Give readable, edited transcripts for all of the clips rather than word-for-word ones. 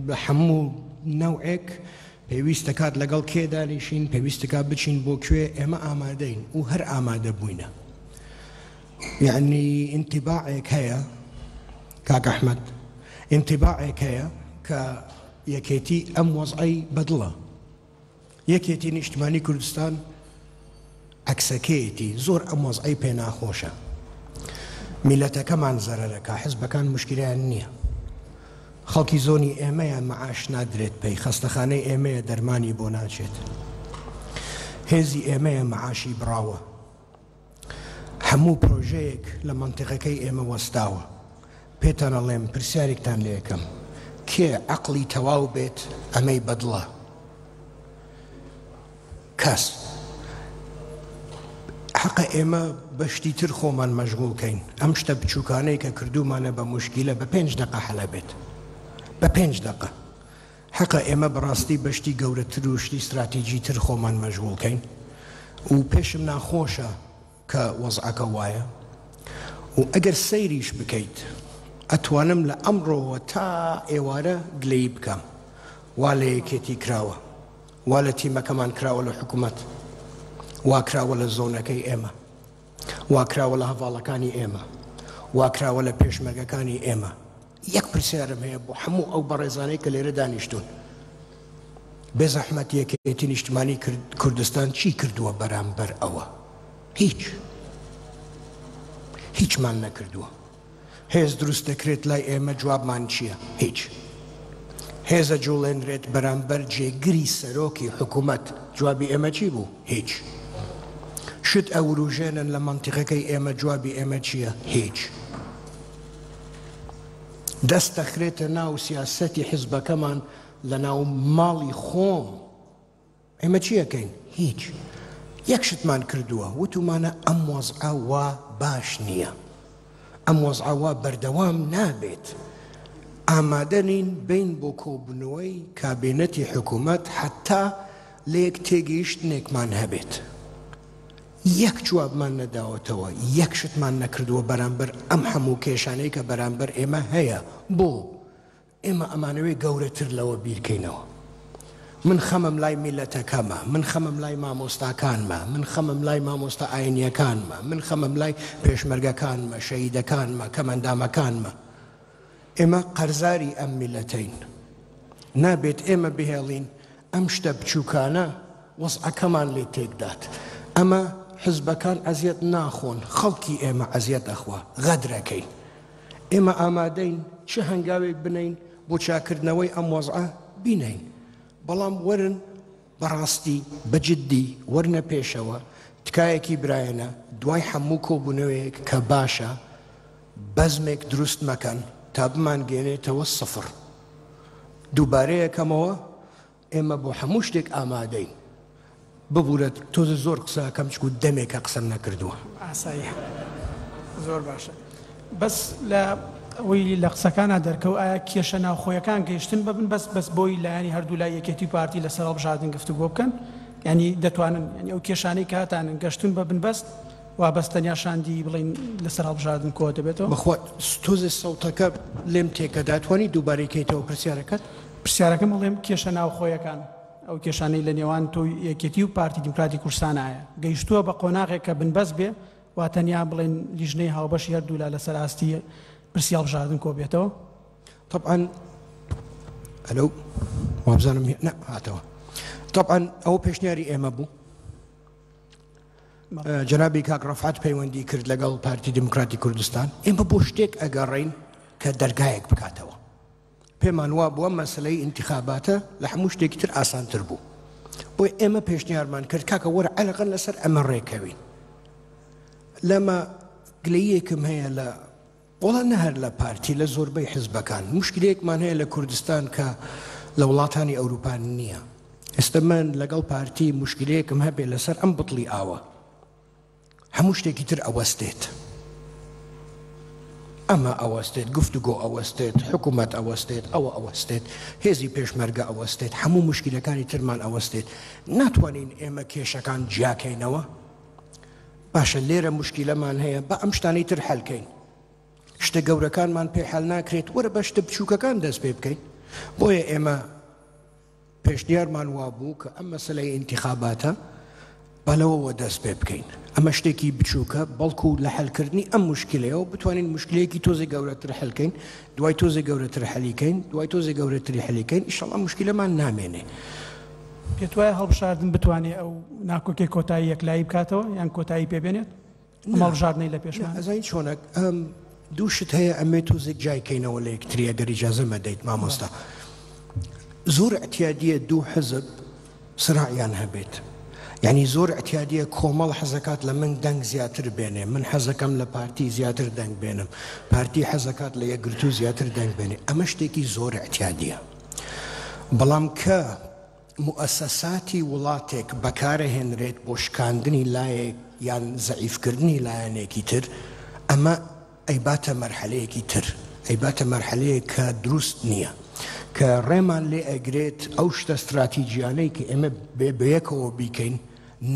بە هەموو نەوعێک پێویست دەکات لەگەڵ کێ دانیشین، پێویست دەکات بچین بۆ کوێ، ئێمە ئامادەین و هەر ئامادە بووینە. یەعنی ئینتیباعێک هەیە کاک ئەحمەد، ئینتیباعێک هەیە کە یەکێتی ئەم وەزعەی بەدڵە. یەکێتی نیشتمانی کوردستان عەکسەکەیەتی، زۆر ئەم وەزعەی پێ ناخۆشە. میلەتەکەمان زەرەرەکا، حزبەکان موشکیلەیان نییە. خەڵکی زۆنی ئێمەیە مەعاش نادرێت پێی، خەستەخانەی ئێمەیە دەرمانی بۆ ناچێت. هێزی ئێمەیە مەعاشی بڕاوە. هەموو پرۆژەیەک لە مەنتیقەکەی ئێمە وەستاوە. پێتان ئەڵێم پرسیارێکتان لێ ئەکەم، کێ عەقڵی تەواو بێت ئەمەی بەدڵە؟ کەس. حەقە ئێمە بە شتی تر خۆمان مەشغوڵ کەین، ئەم شتە بچووکانەی کە کردوومانە بە موشکیلە بە پێنج دەقە حەل ئەبێت. بە پێنج دەقە. حەقە ئێمە بەڕاستی بە شتی گەورەتر و شتی ستراتیجی تر خۆمان مەشغوڵ کەین و پێشم ناخۆشە کە وەزعەکە وایە و ئەگەر سەیریش بکەیت ئەتوانم لە ئەمڕۆوە تا ئێوارە گلەیی بکەم وا لە یەکێتی کراوە وا لە تیمەکەمان کراوە لە حکومەت وا کراوە لە زۆنەکەی ئێمە وا کراوە لە هەڤاڵەکانی ئێمە وا کراوە لە پێشمەرگەکانی ئێمە. یەک پرسیارم هەیە بۆ هەموو ئەو بەڕێزانەی کە لێرە دانیشتوون، بێزەحمەت یەکێتی نیشتمانی کوردستان چی کردووە بەرامبەر ئەوە؟ هیچ. هیچمان نەکردووە. هێز دروست دەکرێت لای ئێمە جوابمان چییە؟ هیچ. هێزە جوڵێنرێت بەرامبەر جێگری سەرۆکی حکوومەت جوابی ئێمە چی بوو؟ هیچ. شت ئەوروژێنن لە مەنتیقەکەی ئێمە جوابی ئێمە چییە؟ هیچ. دەست دەخرێتە ناو سیاسەتی حزبەکەمان لە ناو ماڵی خۆم ئێمە چی ئەکەین؟ هیچ. یەک شتمان کردووە وتومانە ئەم وەزعە وا باش نییە، ئەم وەزعە وا بەردەوام نابێت، ئامادە نین بین بۆ کۆبوونەوەی کابینەتی حکوومەت حەتا لەیەک تێگەیشتنێکمان هەبێت. یەک جوابمان نەداوەتەوە، یەک شتمان نەکردووە بەرامبەر ئەم هەموو کێشانەی کە بەرامبەر ئێمە هەیە، بۆ؟ ئێمە ئەمانەوێ گەورەتر لەوە بیرکەینەوە. من خەمم لای میللەتەکەمە، من خەمم لای مامۆستاکانمە، من خەمم لای مامۆستا ئاینییەکانمە، من خەمم لای پێشمەرگەکانمە، شەهیدەکانمە، کەمئەندامەکانمە. ئێمە قەرزاری ئەم میللەتەین. نابێت ئێمە بهێڵین ئەم شتە بچووکانە وەزعەکەمان لێ تێکدات. ئەمە حزبەکان ئەزیەت ناخۆن، خەڵکی ئێمە ئەزیەت ئەخوا، غەدرەکەین. ئێمە ئامادەین چ هەنگاوێک بنێین بۆ چاکردنەوەی ئەم وەزعە بینێین، بەڵام وەرن بەڕاستی بە جدی وەرنە پێشەوە، تکایەکی برایەنە دوای حەموو کۆبوونەوەیەک کە باشە بەزمێک دروست مەکەن تا بمانگەیەنێتەوە سفر. دووبارەیەکەمەوە ئێمە بۆ هەموو شتێک ئامادەین. ببورە تۆزێ زۆر قسە ئەکەم چکو دەمێکە قسەم نەکردووە. ئاساییە زۆر باشە بەس لە ئەوەی لە قسەکانا دەرکەوت ئایا کێشە ناوخۆیەکان گەیشتن بە بن بەس بەس بۆی لایەنی هەردوو لای یەکێتی و پارتی لەسەر هەڵبژاردن گفتوگۆ بکەن یعنی دەتوانن یعنی ئەو کێشانەی کە هاتانن گەشتون بە بنبەست وا بەس تەنیا شاندی بڵین لەسەر هەڵبژاردن کۆ دەبێتەوە؟ بەخوا تۆزێ سەوتەکە لێم تێکەدا توانی دووبارەی کەیتەوە پرسیارەکەت؟ پرسیارەکەم ئەڵێم کێشە ناوخۆیەکان ئەو کێشانەی لە نێوان تۆ یەکێتی و پارتی دیموکراتی کوردستان ئایا گەیشتووە بە قۆناغێک کە بنبەست بێ وا تەنیا بڵێن لیژنەی هاوبەشی هەردوولا لەسەر ئاستی پرسی هەڵبژاردن کۆ بێتەوە؟ طبعا ئەلو وابزانم نا هاتەوە طبعا ئەوە پێشنیاری ئێمە بوو جەنابی کاک ڕەفعەت پەیوەندی کرد لەگەڵ پارتی دیموکراتی کوردستان ئێمە بۆ شتێک ئەگەڕین کە دەرگایەک بکاتەوە پێمان وا بووە مەسلەی ئینتخاباتە لە هەموو شتێکی تر ئاسانتر بوو بۆی ئێمە پێشنیارمان کرد کاکە وەرە عەلەقەن لەسەر ئەمە ڕێکەوین لەمە گلەیەکم هەیە لە وەڵا نە هەر لە پارتی لە زۆربەی حزبەکان موشکلەیەکمان هەیە لە کوردستان کە لە وڵاتانی ئەوروپا نییە ئێستا من لەگەڵ پارتی موشکلەیەکم هەبێ لەسەر ئەم بتڵی ئاوە هەموو شتێکی تر ئەوەستێت ئەمە ئەوەستێت گفتوگۆ ئەوەستێت حکوومەت ئەوەستێت ئەوە ئەوەستێت هێزی پێشمەرگە ئەوەستێت هەموو مشکلەکانی ترمان ئەوەستێت ناتوانین ئێمە کێشەکان جیاکەینەوە باشە لێرە موشکیلەمان هەیە با ئەم شتانەی تر حەل کەین شتە گەورەکانمان پێ حەل ناکرێت وەرە بە شتە بچووکەکان دەست پێ بکەین. بۆیە ئێمە پێشنیارمان وابوو کە ئەم مەسەلەی ئینتیخاباتە با لەوەوە دەست پێ بکەین. ئەمە شتێکی بچووکە، بەڵکو لە حەلکردنی ئەم موشکیلەیەوە بتوانین موشکیلەیەکی تۆزێ گەورەتر حەل کەین، دوای تۆزێ گەورەتر حەلی کەین، دوای تۆزێ گەورەتری حەلی کەین، ئیشەڵا موشکیلەمان نامێنێ. پێت وایە هەڵبژاردن بتوانێ ئەو ناکۆکیە کۆتایی یەکلایی بکاتەوە یان کۆتایی پێ بێنێت؟ ئەم هەڵبژاردنەی لە پێشمان؟ نا، ئەزانی چۆنە، دوو شت هەیە ئەمێ تۆزێک جیای کەینەوە لە یەکتری ئەگەر ئیجازە مەدەیت مامۆستا. زۆر ئیعتیادیە دوو حزب سراعیان هەبێت. یانی زۆر ئیعتیادیە کۆمەڵ حەزەکات لە من دەنگ زیاتر بێنێ، من حەزەکەم لە پارتی زیاتر دەنگ بێنم، پارتی حەزەکات لە یەکگرتوو زیاتر دەنگ بێنێ، ئەمە شتێکی زۆر ئیعتیادیە. بەڵام کە موئەسەساتی وڵاتێک بەکارەهێنرێت بۆ شکاندنی لایەک یان زەعیفکردنی لایەنێکی تر، ئەمە ئەیباتە مەرحەلەیەکی تر، ئەیباتە مەرحەلەیەک کە دروست نییە، کە ڕێمان لێ ئەگرێت ئەو شتە ستراتیجیانەی کە ئێمە بەیەکەوە بیکەین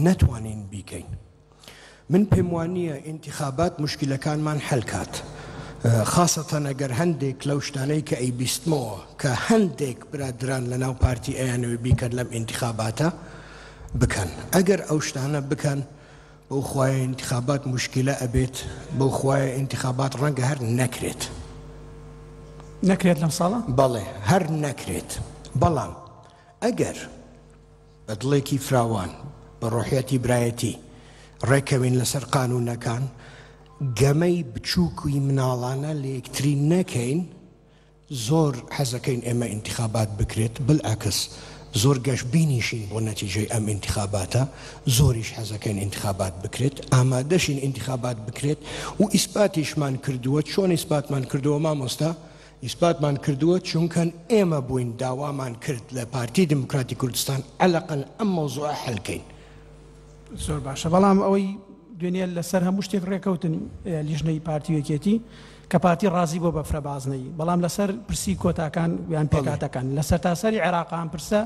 نەتوانین بیکەین. من پێم وانییە ئینتیخابات موشکیلەکانمان حەل کات، خاسەتەن ئەگەر هەندێک لەو شتانەی کە ئەیبیستمەوە کە هەندێک برادران لە ناو پارتی ئەیانەوێ بیکەن لەم ئینتیخاباتە بکەن. ئەگەر ئەو شتانە بکەن بەو خوایە ئینتیخابات موشکیلە ئەبێت، بەو خوایە ئینتیخابات ڕەنگە هەر نەکرێت. نەکرێت لەم ساڵە؟ بەڵێ هەر نەکرێت. بەڵام ئەگەر بە دڵێکی فراوان، بە ڕۆحیەتی برایەتی ڕێکەوین لەسەر قانوونەکان، گەمەی بچووکی مناڵانە لە یەکتری نەکەین، زۆر حەزەکەین ئێمە ئینتیخابات بکرێت، بالعکس زۆر گەشبینیشین بۆ نەتیجەی ئەم ئینتیخاباتە، زۆریش حەزەکەین ئینتیخابات بکرێت، ئامادەشین ئینتیخابات بکرێت و ئیسپاتیشمان کردووە، چۆن ئیسپاتمان کردووە مامۆستا؟ ئیسپاتمان کردووە چونکەن ئێمە بووین داوامان کرد لە پارتی دیموکراتی کوردستان عەلەقەل ئەم مەوزوعە حەل کەین. زۆر باشە بەڵام ئەوەی دوێنێ لەسەر هەموو شتێک ڕێکەوتن لیژنەی پارتی و یەکێتی کە پارتی ڕازی بۆ بە فرەبازنەیی بەڵام لەسەر پرسی کۆتاکان یان پێکهاتەکان لە سەرتاسەری عێراق ئەم پرسە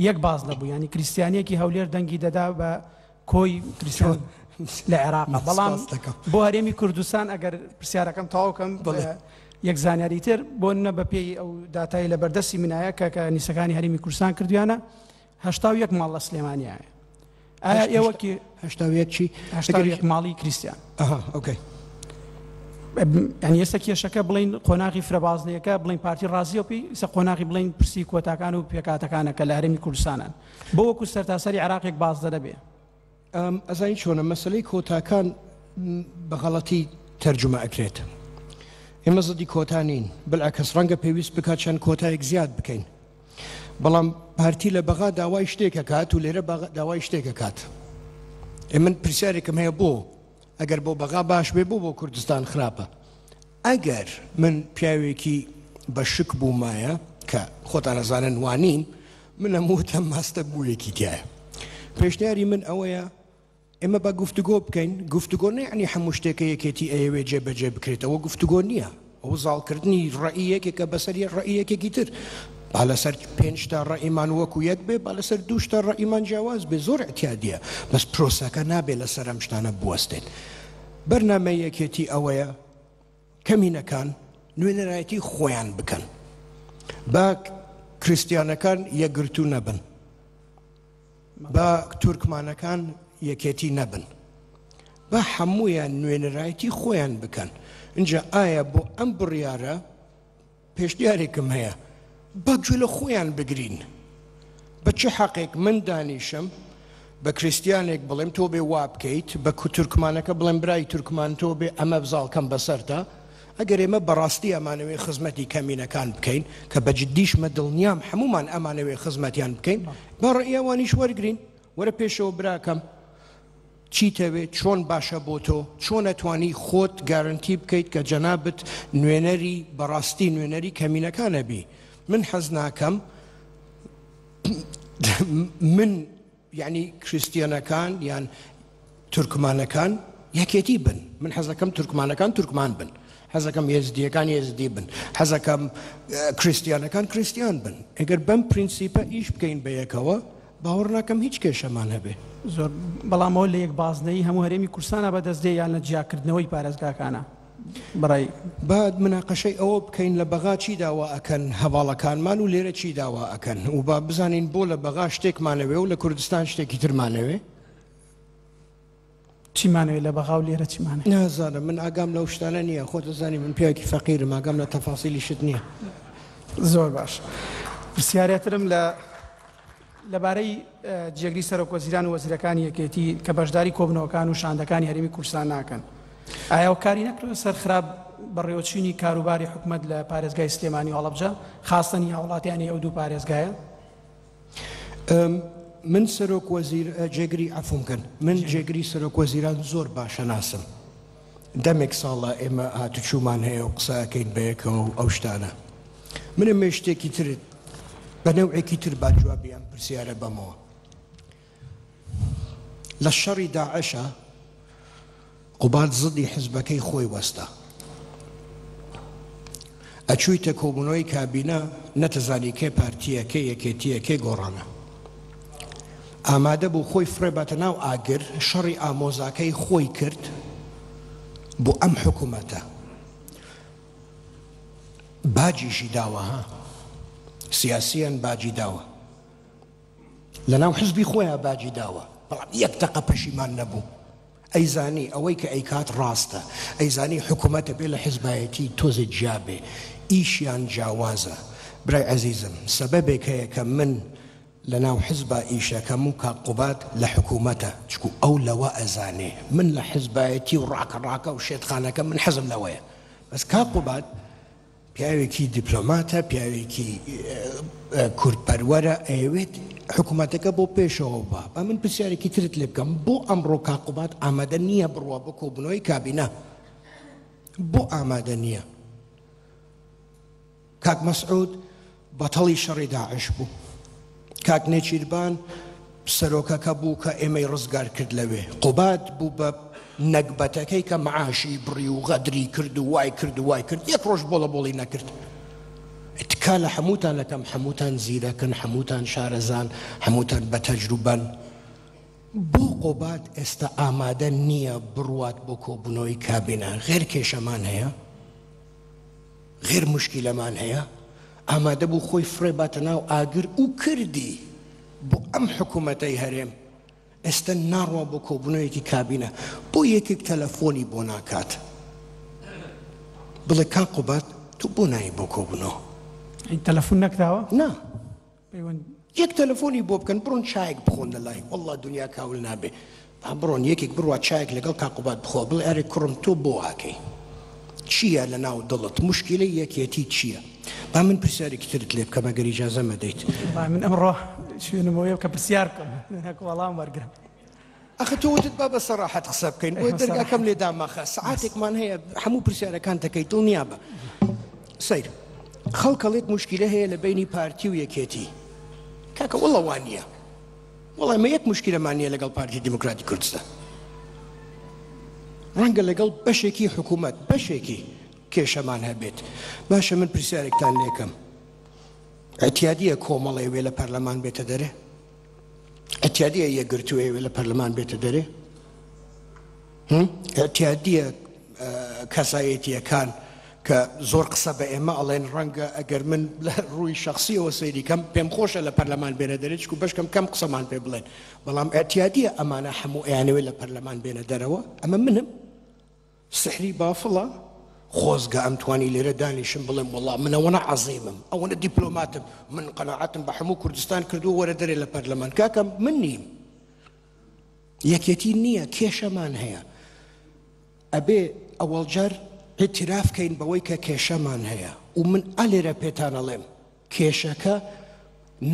یەک بازنە بوو یانی کریستیانیەکی هەولێر دەنگی دەدا بە کۆی کریستیان لە عێراق بەڵام بۆ هەرێمی کوردستان ئەگەر پرسیارەکەم تەواو کەم یەک زانیاری تر بۆ نە بە پێی ئەو داتای لە بەردەستی منایە کە کە نیسەکانی هەرێمی کوردستان کردویانە 81 ماڵ لە سلێمانیایە ئایا ئێوە 81 چی 81 ماڵی کریستیان ئۆکەی یعنی ئێستا کێشەکە بڵین قۆناغی فرەبازنەیەەکە بڵین پارتی ڕازیە پێی ئێستا قۆناغی بڵین پرسی کۆتاکان و پێکاتەکانە کە لە هەرێمی کوردستانن بۆ وەکو سەرتاسەری عێراقێک بازدە دەبێ. ئەزانی چۆنە مەسەلەی کۆتاکان بە غەڵەتی تەرجومە ئەکرێت. ئێمە زدی کۆتا نین، بلعکس ڕەنگە پێویست بکات چەند کۆتایەک زیاد بکەین. بەڵام پارتی لە بەغا داوای شتێک ئەکات و لێرە داوای شتێک ئەکات. ئێ من پرسیارێکم هەیە بۆ؟ ئەگەر بۆ بەغا باش بێ بۆ بۆ کوردستان خراپە؟ ئەگەر من پیاوێکی بە شک بوومایە کە خۆتان ئەزانن وانیم، من ئەموت ئەم ماستە بوویەکی تیایە. پێشنیاری من ئەوەیە ئێمە با گفتوگۆ بکەین، گفتوگۆ نەیعنی هەموو شتێک کە یەکێتی ئەیەوێ جێبەجێ بکرێت، ئەوە گفتوگۆ نییە، ئەوە زاڵکردنی ڕەئی یەکێکە بەسەر ڕەئی یەکێکی تر. با لەسەر پێنج تا ڕەئیمان وەکو یەک بێ، با لەسەر دوو شتە ڕەئیمان جیاواز بێ، زۆر ئیعتیادییە، بەس پرۆسەکە نابێ لەسەر ئەم شتانە بوەستێت. بەرنامەی یەکێتی ئەوەیە کەمینەکان نوێنەرایەتی خۆیان بکەن، با کریستیانەکان یەکگرتوو نەبن، با تورکمانەکان یەکێتی نەبن، با هەموویان نوێنەرایەتی خۆیان بکەن. ئینجا ئایا بۆ ئەم بڕیارە پێشنیارێکم هەیە، با گوێ لە خۆیان بگرین. بە چ حەقێک من دانیشم بە کریستیانێک بڵێم تۆ بێ وا بکەیت، بە تورکمانەکە بڵێم برای تورکمان تۆ بێ ئەمە بزاڵکەم بەسەرتا؟ ئەگەر ئێمە بەڕاستی ئەمانەوێ خزمەتی کەمینەکان بکەین، کە بە جدیشمە دڵنیام هەموومان ئەمانەوێ خزمەتیان بکەین، با ڕەئی ئەوانیش وەرگرین. وەرە پێشەوە براکەم. چیتەوێ چۆن باشە بۆ تۆ چۆن ئەتوانی خۆت گارنتی بکەیت کە جەنابت نوێنەری بەڕاستی نوێنەری کەمینەکان ئەبی من حەز ناکەم من یعنی کریستیەنەکان یان تورکمانەکان یەکێتی بن من حەزەکەم تورکمانەکان تورکمان بن حەزەکەم یەزدیەکان یەزدی بن حەزەکەم کریستیانەکان کریستیان بن ئەگەر بەم پرینسیپە ئیش بکەین بەیەکەوە باوەڕ ناکەم هیچ کێشەمان هەبێ. زۆر بەڵام ئەوە لە یەک بازنەیی هەموو هەرێمی کوردستانا بەدەست دێ یان لە جیاکردنەوەی پارێزگاکانا؟ بەڕای. با مناقەشەی ئەوە بکەین لە بەغا چی داوا ئەکەن هەڤاڵەکانمان و لێرە چی داوا ئەکەن و با بزانین بۆ لە بەغا شتێکمانەوێ و لە کوردستان شتێکی ترمانەوێ. چیمانەوێ لە بەغا و لێرە چیمانەوێ؟ نازانم من ئاگام لەو شتانە نییە خۆت ئەزانی من پیاوێکی فەقیرم ئاگام لە تەفاسیلی شت نییە. زۆر باش پرسیارێترم لە لەبارەی جێگری سەرۆک وەزیران و وەزیرەکانی یەکێتی کە بەشداری کۆبنەوەکان و شاندەکانی هەرێمی کوردستان ناکەن ئایا کاری نەکردوە سەر خراپ بەڕێوەچوونی کاروباری حکومەت لە پارێزگای سلێمانی و هەڵەبجە خاستەنی هاوڵاتیانی ئەو دوو پارێزگایە؟ من سەرۆک وەزیر جێگری عەفوم کەن من جێگری سەرۆک وەزیران زۆر باشە ناسم دەمێک ساڵە ئێمە هاتوچومان هەیە و قسە ئەکەین بەیەکەوە و ئەو شتانە من ئەمێ شتێکی تر بە نەوعێکی تر با جوابی ئەم پرسیارە بەمەوە لە شەڕی داعشە قوباد زدی حزبەکەی خۆی وەستا. ئەچوویتە کۆبوونەوەی کابینە نەتەزانی کێ پارتییە، کێ یەکێتییە، کێ گۆڕانە. ئامادە بوو خۆی فڕێباتە ناو ئاگر، شەڕی ئامۆزاکەی خۆی کرد بۆ ئەم حکومەتە. باجیشی داوە ها. سیاسییەن باجی داوە. لەناو حزبی خۆیا باجی داوە، بەڵام یەک دەقە پەشیمان نەبوو. ئەیزانی ئەوەی کە ئەیکات ڕاستە، ئەیزانی حکومەت ئەبێ لە حزبایەتی تۆزێ جیا بێ، ئیشیان جیاوازە. برای عەزیزم سەبەبێک هەیە کە من لەناو حزبا ئیشەکەم و کاک قوباد لە حکومەتە، چکو ئەو لەوە ئەزانێ من لە حزبایەتی و ڕاکە ڕاکە و شێتخانەکە من حەزم لەوەیە، بەس کاک قوباد پیاوێکی دیپلۆماتە، پیاوێکی کوردپەروەرە، ئەیەوێت حکوومەتەکە بۆ پێشەوە با. با من پرسیارێکی ترت لێ بکەم، بۆ ئەمڕۆ کاک قوباد ئامادە نییە بڕوا بۆ کۆبوونەوەی کابینە؟ بۆ ئامادە نییە؟ کاک مەسعود بەتەڵی شەڕی داعش بوو. کاک نێچیربان سەرۆکەکە بوو کە ئێمەی ڕزگار کرد لەوێ. قوباد بوو بە نەگبەتەکەی کە معاشی بڕی و غەدری کرد و وای کرد و وای کرد، یەک ڕۆژ بۆڵە بۆڵی نەکرد. تکا لە هەمووتان ئەکەم، هەمووتان زیرەکن، هەمووتان شارەزان، هەمووتان بەتەجروبەن. بۆ قوباد ئێستا ئامادە نییە بڕوات بۆ کۆبوونەوەی کابینە؟ غێر کێشەمان هەیە؟ غێر موشکیلەمان هەیە؟ ئامادە بوو خۆی فڕێ باتە ناو ئاگر و کردی بۆ ئەم حکوومەتەی هەرێم ئێستە ناڕوا بۆ کۆبوونەوەیەکی کابینە بۆ یەکێک تەلەفۆنی بۆ ناکات بڵێ کاک قوباد تۆ بۆ نایی بۆ کۆبوونەوە؟ تەلەفۆن نەکراوە؟ نا. یەک تەلەفۆنی بۆ بکەن بڕۆن چایەک بخۆن لە لای واللە دنیا کاول نابێ با بڕۆن یەکێک بڕوا چایەک لەگەڵ کاک قوباد بخوا بڵێ ئەرێ کوڕم تۆ بۆ ئاکەی چییە لە ناو دڵت مشکلەی یەکێتی چییە با من پرسیارێکی ترت لێ بکەم ئەگەر ئیجازە مەدەیت من ئەمڕۆ شوێنمەوەیە کە پرسیار بکەم نەک وەڵام وەرگرم ئەخە تۆ وتت با بە سەراحەت قسە بکەین بۆیە دەرگاکەم لێ دامەخە سەعاتێکمان هەیە هەموو پرسیارەکان دەکەی دڵنیابە سەیر خەڵک ئەڵێت مشکلە هەیە لە بینی پارتی و یەکێتی کاکە وەڵا وا نییە وەڵا ئێمە یەک مشکلەمان نییە لەگەڵ پارتی دیموکراتی کوردستان ڕەنگە لەگەڵ بەشێکی حکوومەت بەشێکی کێشەمان هەبێت باشە من پرسیارێکتان لێکەم ئەتیادیە کۆمەڵێ وێ لە پەرلەمان بێتە دەرێ ئەتیادیە یەکگرتوو ئەیەوێ لە پەرلەمان بێتە دەرێ؟ ئەتیادیە کەسایەتیەکان کە زۆر قسە بە ئێمە ئەڵێن ڕەنگە ئەگەر من لە ڕووی شخصیەوە سەیری کەم پێم خۆشە لە پەرلەمان بێنە دەرێ چکو بەشکەم کەم قسەمان پێ بڵێن بەڵام ئەتیادیە ئەمانە هەموو ئەیانەوێت لە پەرلەمان بێنە دەرەوە ئەمە منم سحری بافڵە؟ خۆزگە ئەمتوانی لێرە دانیشم بڵێم وەڵا من ئەوەنە عەزیمم ئەوەنە دیپلۆماتم من قەناعەتم بە هەموو کوردستان کردووە وەرە دەرێ لە پەرلەمان کاکە من نیم یەکێتی نییە کێشەمان هەیە ئەبێ ئەوەڵجار اعتراف کەین بەوەی کە کێشەمان هەیە و من ئەلێرە پێتان ئەڵێم کێشەکە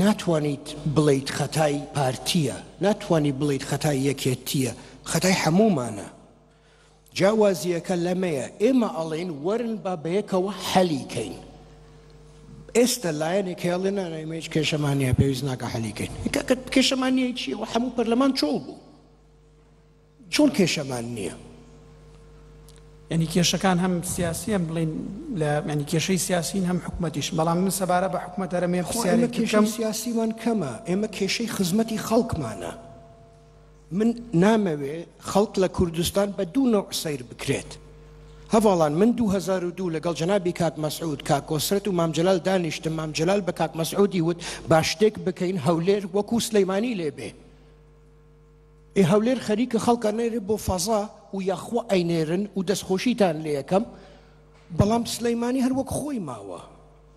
ناتوانیت بڵیت خەتای پارتیە ناتوانی بڵیت خەتای یەکێتیە خەتای هەموومانە جیاوازییەکە لەمەیە ئێمە ئەڵێین وەرن با بەیەکەوە حەلی کەین. ئێستە لایەنێک هەیە ئەڵێ نا نا ئێمە هیچ کێشەمان نییە پێویست ناکە حەلی کەین. کاکە کێشەمان نییە چییە؟ وە هەموو پەرلەمان چۆڵ بوو. چۆن کێشەمان نییە؟ یعنی کێشەکان هەم سیاسیان بڵین لە ینی کێشەی سیاسین هەم حکومەتیش بەڵام من سەبارە بە حکومەت هەرە مێ خۆ ئێمە کێشەی سیاسیمان کەمە ئێمە کێشەی خزمەتی خەڵکمانە. من نامەوێ خەڵک لە کوردستان بە دوو نەوع سەیر بکرێت. هەڤاڵان من 2002 لەگەڵ جەنابی کاک مەسعود، کاک کۆسرەت و مام جەلال دانیشتم، مام جەلال بە کاک مەسعودی وت با شتێک بکەین هەولێر وەکو سلەیمانی لێ بێ. ئێ هەولێر خەریکە خەڵک ئەنێرێ بۆ فەزا و یاخوا ئەینێرن و دەستخۆشیتان لێ ئەکەم، بەڵام سلەیمانی هەر وەک خۆی ماوە.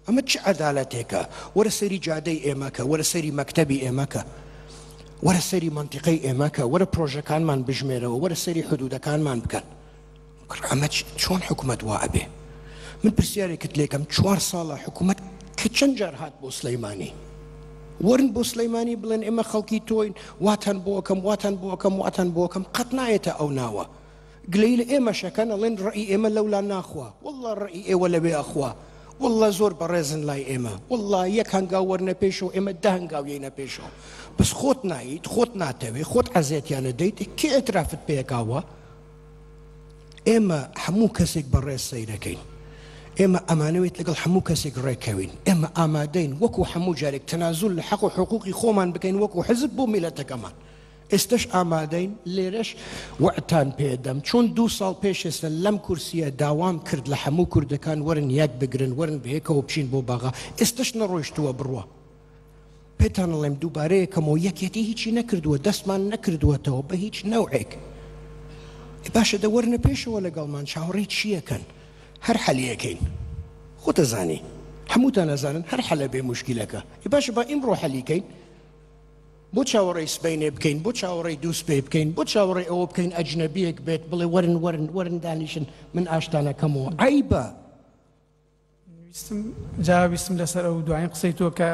ئەمە چ عەدالەتێکە؟ وەرە سەیری جادەی ئێمە کە، وەرە سەیری مەکتەبی ئێمە کە، وەرە سەیری مەنتیقەی ئێمە کە، وەرە پرۆژەکانمان بژمێرەوە، وەرە سەیری حدودەکانمان بکەن. ئەمە چۆن حکومەت وا ئەبێ؟ من پرسیارێکت لێکەم، چوار ساڵە حکومەت کە چەند جار هات بۆ سلەیمانی؟ وەرن بۆ سلەیمانی بڵێن ئێمە خەڵکی تۆین، واتان بۆ ئەکەم، واتان بۆ ئەکەم، واتان بۆ ئەکەم، قەت نایەتە ئەو ناوە. گلەیی لە ئێمەش ئەکەن ئەڵێن ڕەئی ئێمە لەولا ناخوا واللە ڕەئی ئێوە لەوێ ئەخوا واللە زۆر بەڕێزن لای ئێمە واللە یەک هەنگاو وەرنە پێشەوە ئێمە دە هەنگاو یەینە پێشەوە بەس خۆت ناییت خۆت ناتەوێ خۆت عەزێتیان ئەدەیت کێ ئیترافت پێ ئەکا وا ئێمە هەموو کەسێک بەڕێز سەیرەکەین ئێمە ئەمانەوێت لەگەڵ هەموو کەسێک ڕێکەوین ئێمە ئامادەین وەکو هەموو جارێک تەنازول لە حەق و حقوقی خۆمان بکەین وەکو حزب بۆ میلەتەکەمان ئێستەش ئامادەین لێرەش وەعدتان پێدەم چۆن دوو ساڵ پێش ئێستا لەم کورسیە داوام کرد لە هەموو کوردەکان وەرن یەک بگرن وەرن بەیەکەوە بچین بۆ بەغا ئێستەش نەڕۆیشتووە بڕوا پێتان ئەڵێم دووبارەیەکەمەوە یەکێتی هیچی نەکردووە دەستمان نەکردووەتەوە بە هیچ نەوعێک باشە دە وەرنە پێشەوە لەگەڵمان چاوەڕێی چییەکەن هەر حەلیەکەین خۆتەزانی هەمووتان ئەزانن هەر حەلە بێ مشکلەکە باشە با ئیمڕۆ حەلیکەین بۆ چاوەڕێی سبەینێ بکەین؟ بۆ چاوەڕێی دووسبەی بکەین؟ بۆ چاوەڕێی ئەوە بکەین ئەجنەبییەک بێت بڵێ وەرن وەرن وەرن دانیشن من ئاشتان ئەکەمەوە؟ عەیبە! ویستم جا ویستم لەسەر ئەو دوایین قسەی تۆ کە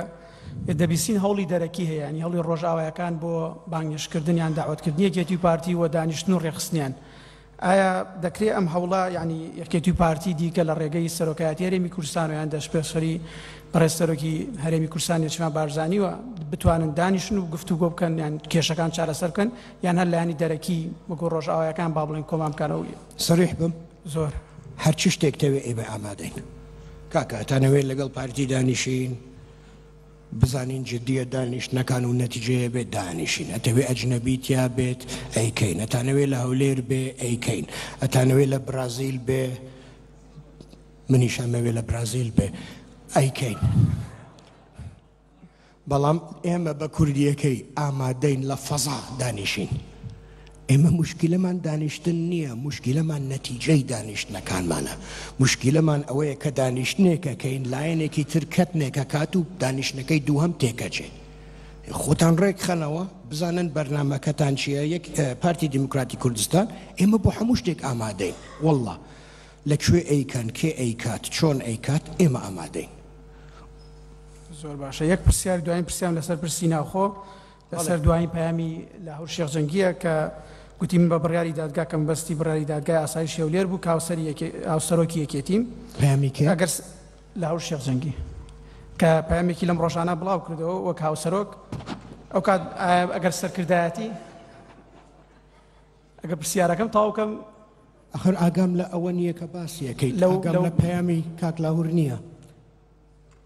دەبیستین هەوڵی دەرەکی هەیە ینی هەوڵی ڕۆژئاوایەکان بۆ بانگێشتکردن یان داوەتکردنی یەکێتی و پارتی و دانیشتن و ڕێکخستنیان ئایا دەکرێ ئەم هەوڵە یانی یەکێتی و پارتی دیکە لە ڕێگەی سەرۆکایەتی هەرێمی کوردستان و یان دەستپێشخەری بەڕێز سەرۆکی هەرێمی کوردستان نێچیرڤان بارزانیوە بتوانن دانیشن و گفتوگۆ بکەن یان کێشەکان چارەسەر بکەن یان هەر لایەنی دەرەکی وەکو ڕۆژئاوایەکان با بڵێن کۆمان بکەنەوە؟ سەریح بم؟ زۆر. هەرچ شتێک تەوێ ئێمە ئامادەین. کاکە ئەتانەوێ لەگەڵ پارتی دانیشین؟ بزانین جدیە دانیشتنەکان و نەتیجەیە بێت دانیشین ئەتەوێ ئەجنەبی تیا بێت ئەیکەین ئەتانەوێ لە هەولێر بێ ئەیکەین ئەتانەوێ لە برازیل بێ منیش ئەمەوێ لە برازیل بێ ئەیکەین بەڵام ئێمە بە کوردیەکەی ئامادەین لە فەزا دانیشین. ئێمە موشکیلەمان دانیشتن نییە، موشکیلەمان نەتیجەی دانیشتنەکانمانە. موشکیلەمان ئەوەیە کە دانیشتنێک ئەکەین لایەنێکی تر کەتنێک ئەکات و دانیشتنەکەی دووهەم تێکەچێ. خۆتان ڕێکخەنەوە بزانن بەرنامەکەتان چییە. یەک پارتی دیموکراتی کوردستان ئێمە بۆ هەموو شتێک ئامادەین. وەڵڵا لە کوێ ئەیکەن، کێ ئەیکات، چۆن ئەیکات ئێمە ئامادەین. زۆر باشە. یەک پرسیار، دوایین پرسیارم لەسەر پرسی ناوخۆ. لەسەر دوایین پەیامی لاهور شێخ جەنگییە کە گوتی من بە بڕیاری دادگا کە مەبەستی بڕیاری دادگای ئاسایشی هەولێر بوو کە هاوسەری هاوسەرۆکی یەکێتیم. پەیامی کێ؟ ئەگەر لاهور شێخ جەنگی کە پەیامێکی لەم ڕۆژانە بڵاو کردەوە وەک هاوسەرۆک ئەو کات ئەگەر سەرکردایەتی ئەگەر پرسیارەکەم تەواو کەم. ئەخر ئاگام لە ئەوە نییە کە باسی ئەکەیت ئاگام لە پەیامی کاک لاهور نییە.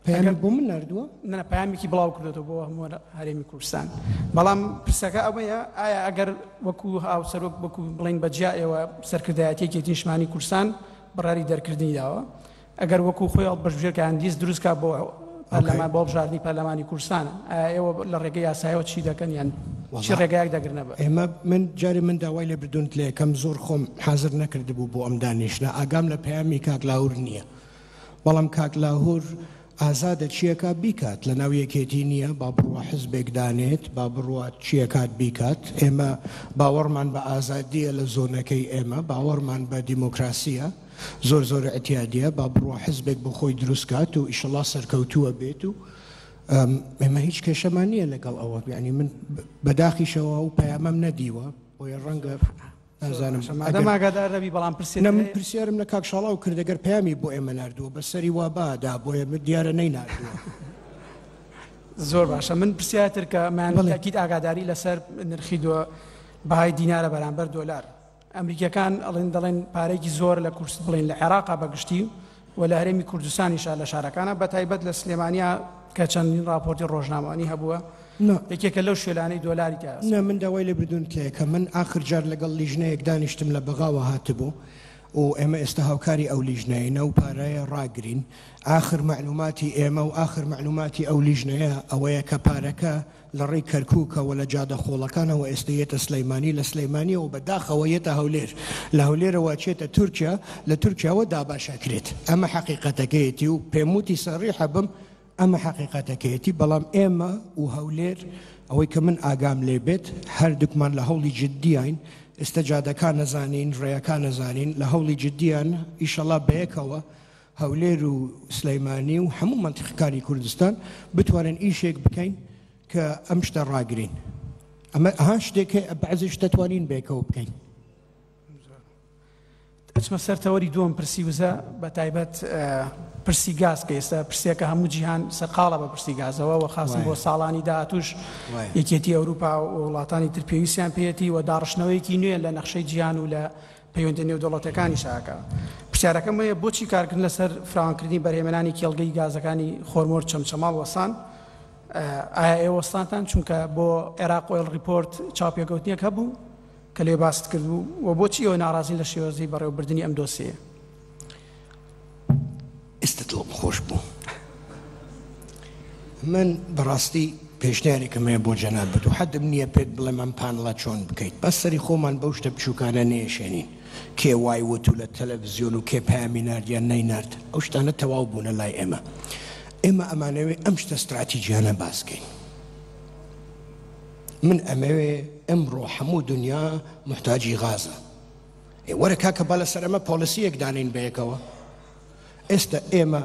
پەیامی بۆ من ناردووە؟ نا پەیامێکی بڵاو کردۆتەوە بۆ هەموو هەرێمی کوردستان بەڵام پرسەکە ئەوەیە ئایا ئەگەر وەکو هاوسەرۆک وەکو بڵین بە جیا ئێوە سەرکردایەتیەکی نیشتمانی کوردستان بڕیاری دەرکردنی داوە ئەگەر وەکو خۆی هەڵبژێر کە لیست دروست کا بۆ پەرلەمان بۆ هەڵبژاردنی پەرلەمانی کوردستان ئایا ئێوە لە ڕێگەی یاسایەوە چی دەکەن یان چی ڕێگایەک دەگرنە بەر؟ ئێمە من جارێ من داوای لێبردونت لێ ئەکەم زۆر خۆم حازر نەکردبوو بۆ ئەم دانیشتنە ئاگام لە پەیامی کاک لاهور نییە بەڵام کاک لاهور ئازادە چیەکا بیکات لەناو یەکێتی نیە با بڕوا حزبێک دانێت با بڕوات چیەکات بیکات ئێمە باوەڕمان بە ئازادیە لە زۆنەکەی ئێمە باوەڕمان بە دیموکراسیە زۆر زۆر ئیعتیادیە با بڕوا حزبێک بۆ خۆی دروست کات و ئیشەڵا سەرکەوتووە بێت و ئێمە هیچ کێشەمان نییە لەگەڵ ئەوە یعنی من بەداخیشەوە ئەو پەیامەم نەدیوە بۆیە ڕەنگە نازانم مادەم ئاگادار نەبی بەڵام پرسیار نە من پرسیارم لە کاک شاڵاو کرد ئەگەر پەیامی بۆ ئێمە ناردووە بە سەری وا بادا بۆیە من دیارە نەیناردووە. زۆر باشە من پرسیارتر کە مان تاکید ئاگاداری لەسەر نرخی دۆ بەهای دینارە بەرامبەر دۆلار ئەمریکیەکان ئەڵێن دەڵێن پارێکی زۆر لە کورس بڵێن لە عێراقا بەگشتی و لە هەرێمی کوردستانیشا لە شارەکانە بە تایبەت لە سلێمانیا کە چەندین ڕاپۆرتی ڕۆژنامەوانی هەبووە نا. یەکێکە لەو شوێنانەی دۆلاری تیا نا من داوای لێبردونت لێ ئەکەم من ئاخر جار لەگەڵ لیژنەیەک دانیشتم لە بەغاوە هاتبوو. و ئێمە ئێستا هاوکاری ئەو لیژنەیەین ئەو پارەیە ڕاگرین. ئاخر مەعلوماتی ئێمە و ئاخر مەعلوماتی ئەو لیژنەیە ئەوەیە کە پارەکە لە ڕێی کەرکوکەوە لە جادە خۆڵەکانەوە ئێستە یەتە سلیمانی، لە سلیمانیەوە بە داخەوە یەتە هەولێر، لە هەولێرەوە ئەچێتە تورکیا، لە تورکیاوە دابەش ئەکرێت. ئەمە حەقیقەتەکەیەتی و پێموتی سەریحە بم ئەمە حەقیقەتەکەیەتی، بەڵام ئێمە و هەولێر ئەوەی کە من ئاگام لێ بێت هەردووکمان لە هەوڵی جدیاین، ئێستە جادەکان ئەزانین، ڕێیەکان ئەزانین، لە هەوڵی جدیان ئیشەڵا بەیەکەوە هەولێر و سلیمانی و هەموو مەنتیقەکانی کوردستان بتوانین ئیشێک بکەین کە ئەم شتە ڕاگرین. ئەمە ئەها شتێک هەیە بەعزی شتە توانین بەیەکەوە بکەین. ئەچمە سەر تەوەری دووەم پرسی وزە بە تایبەت پرسی گاز کە ئێستا پرسێکە هەموو جیهان سەرقاڵە بە پرسی گازەوە و خاصم بۆ ساڵانی داهاتوش یەکێتی ئەوروپا و وڵاتانی تر پێویستیان پێیەتی و داڕشتنەوەیەکی نوێ لە نەخشەی جیهان و لە پەیوەندە نێودەوڵەتیەکانیش ئەکا. پرسیارەکەم ئەوەیە بۆچی کارکردن لەسەر فراوانکردنی بەرهێمێنانی کێڵگەی گازەکانی خۆرمۆر چەمچەماڵ وەستان؟ ئایا ئێوە وەستانتان؟ چونکە بۆ عێراق ئۆیڵ ڕیپۆرت چاوپێکەوتنێک هەبوو کە لێ باست کردبوو و بۆچی ئێوە ناڕازین لە شێوازی بەڕێوەبردنی ئەم دۆسیەیە؟ ئێستا دڵم خۆش بوو. من بەڕاستی پێشنیارێکم هەیە بۆ جەنابت و حەدم نییە پێت بڵێم ئەم پانڵە چۆن بکەیت بەس سەری خۆمان بەو شتە بچووکانە نەیەشێنین کێ وای وت و لە تەلەڤزیۆن و کێ پەیامی نارد یان نەینارد ئەو شتانە تەواو بوونە لای ئێمە ئێمە ئەمانەوێ ئەم شتە ستراتیجیانە باس کەین من ئەمەوێ ئەمڕۆ هەموو دنیا محتاجی غازە ئێ وەرە کاکە با لەسەر ئەمە پۆلیسیەک دانین بەیەکەوە ئێستا ئێمە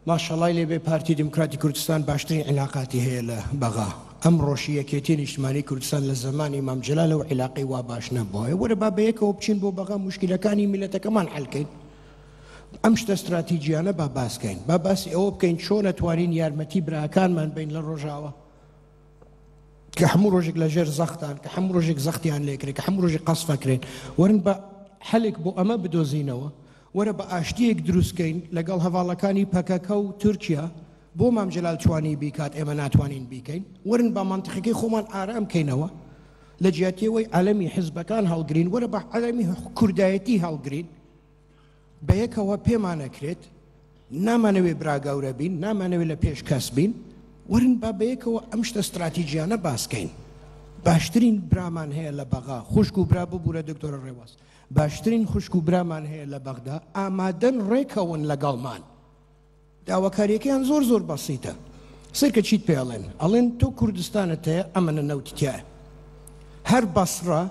ماشەڵای لێ بێ پارتی دیموکراتی کوردستان باشترین عیلاقاتی هەیە لە بەغا ئەمڕۆشی یەکێتی نیشتمانی کوردستان لە زەمانی مام جەلالەوە عیلاقەی وا باش نەبووە وەرە با بەیەکەوە بچین بۆ بەغا موشکیلەکانی میللەتەکەمان حەل کەین ئەم شتە ستراتیجیانە با باس کەین با باسی ئەوە بکەین چۆن ئەتوانین یارمەتی براکانمان بین لە ڕۆژاوا کە هەموو ڕۆژێک لە ژێر زەختان کە هەموو ڕۆژێک زەختیان لێکرێت کە هەموو ڕۆژێک قەسفەکرێن وەرن بە حەلێک بۆ ئەمە بدۆزینەوە وەرە بە ئاشتیەک دروستکەین لەگەڵ هەڤاڵەکانی پەکەکە و تورکیا بۆ مام جەلال توانی بیکات ئێمە ناتوانین بیکەین وەرن با مەنتیقەکەی خۆمان ئارام کەینەوە لە جیاتیەوەی عەلەمی حزبەکان هەڵگرین وەرە بە عەلەمی کوردایەتی هەڵگرین بەیەکەوە پێمانەکرێت نامانەوێ برا گەورە بین نامانەوێ لە پێش کەس بین وەرن با بەیەکەوە ئەم شتە ستراتیجیانە باسکەین باشترین برامان هەیە لە بەغا خوشک و برا ببوورە دکتۆرە ڕێواز باشترین خوشک و برامان هەیە لە بەغدا ئامادەن ڕێکەون لەگەڵمان داواکاریەکەیان زۆر زۆر بەسیتە سەیرکە چیت پێ ئەڵێن ئەڵێن تۆ کوردستانت هەیە ئەمەنە نەوتی تایە هەر بەسڕە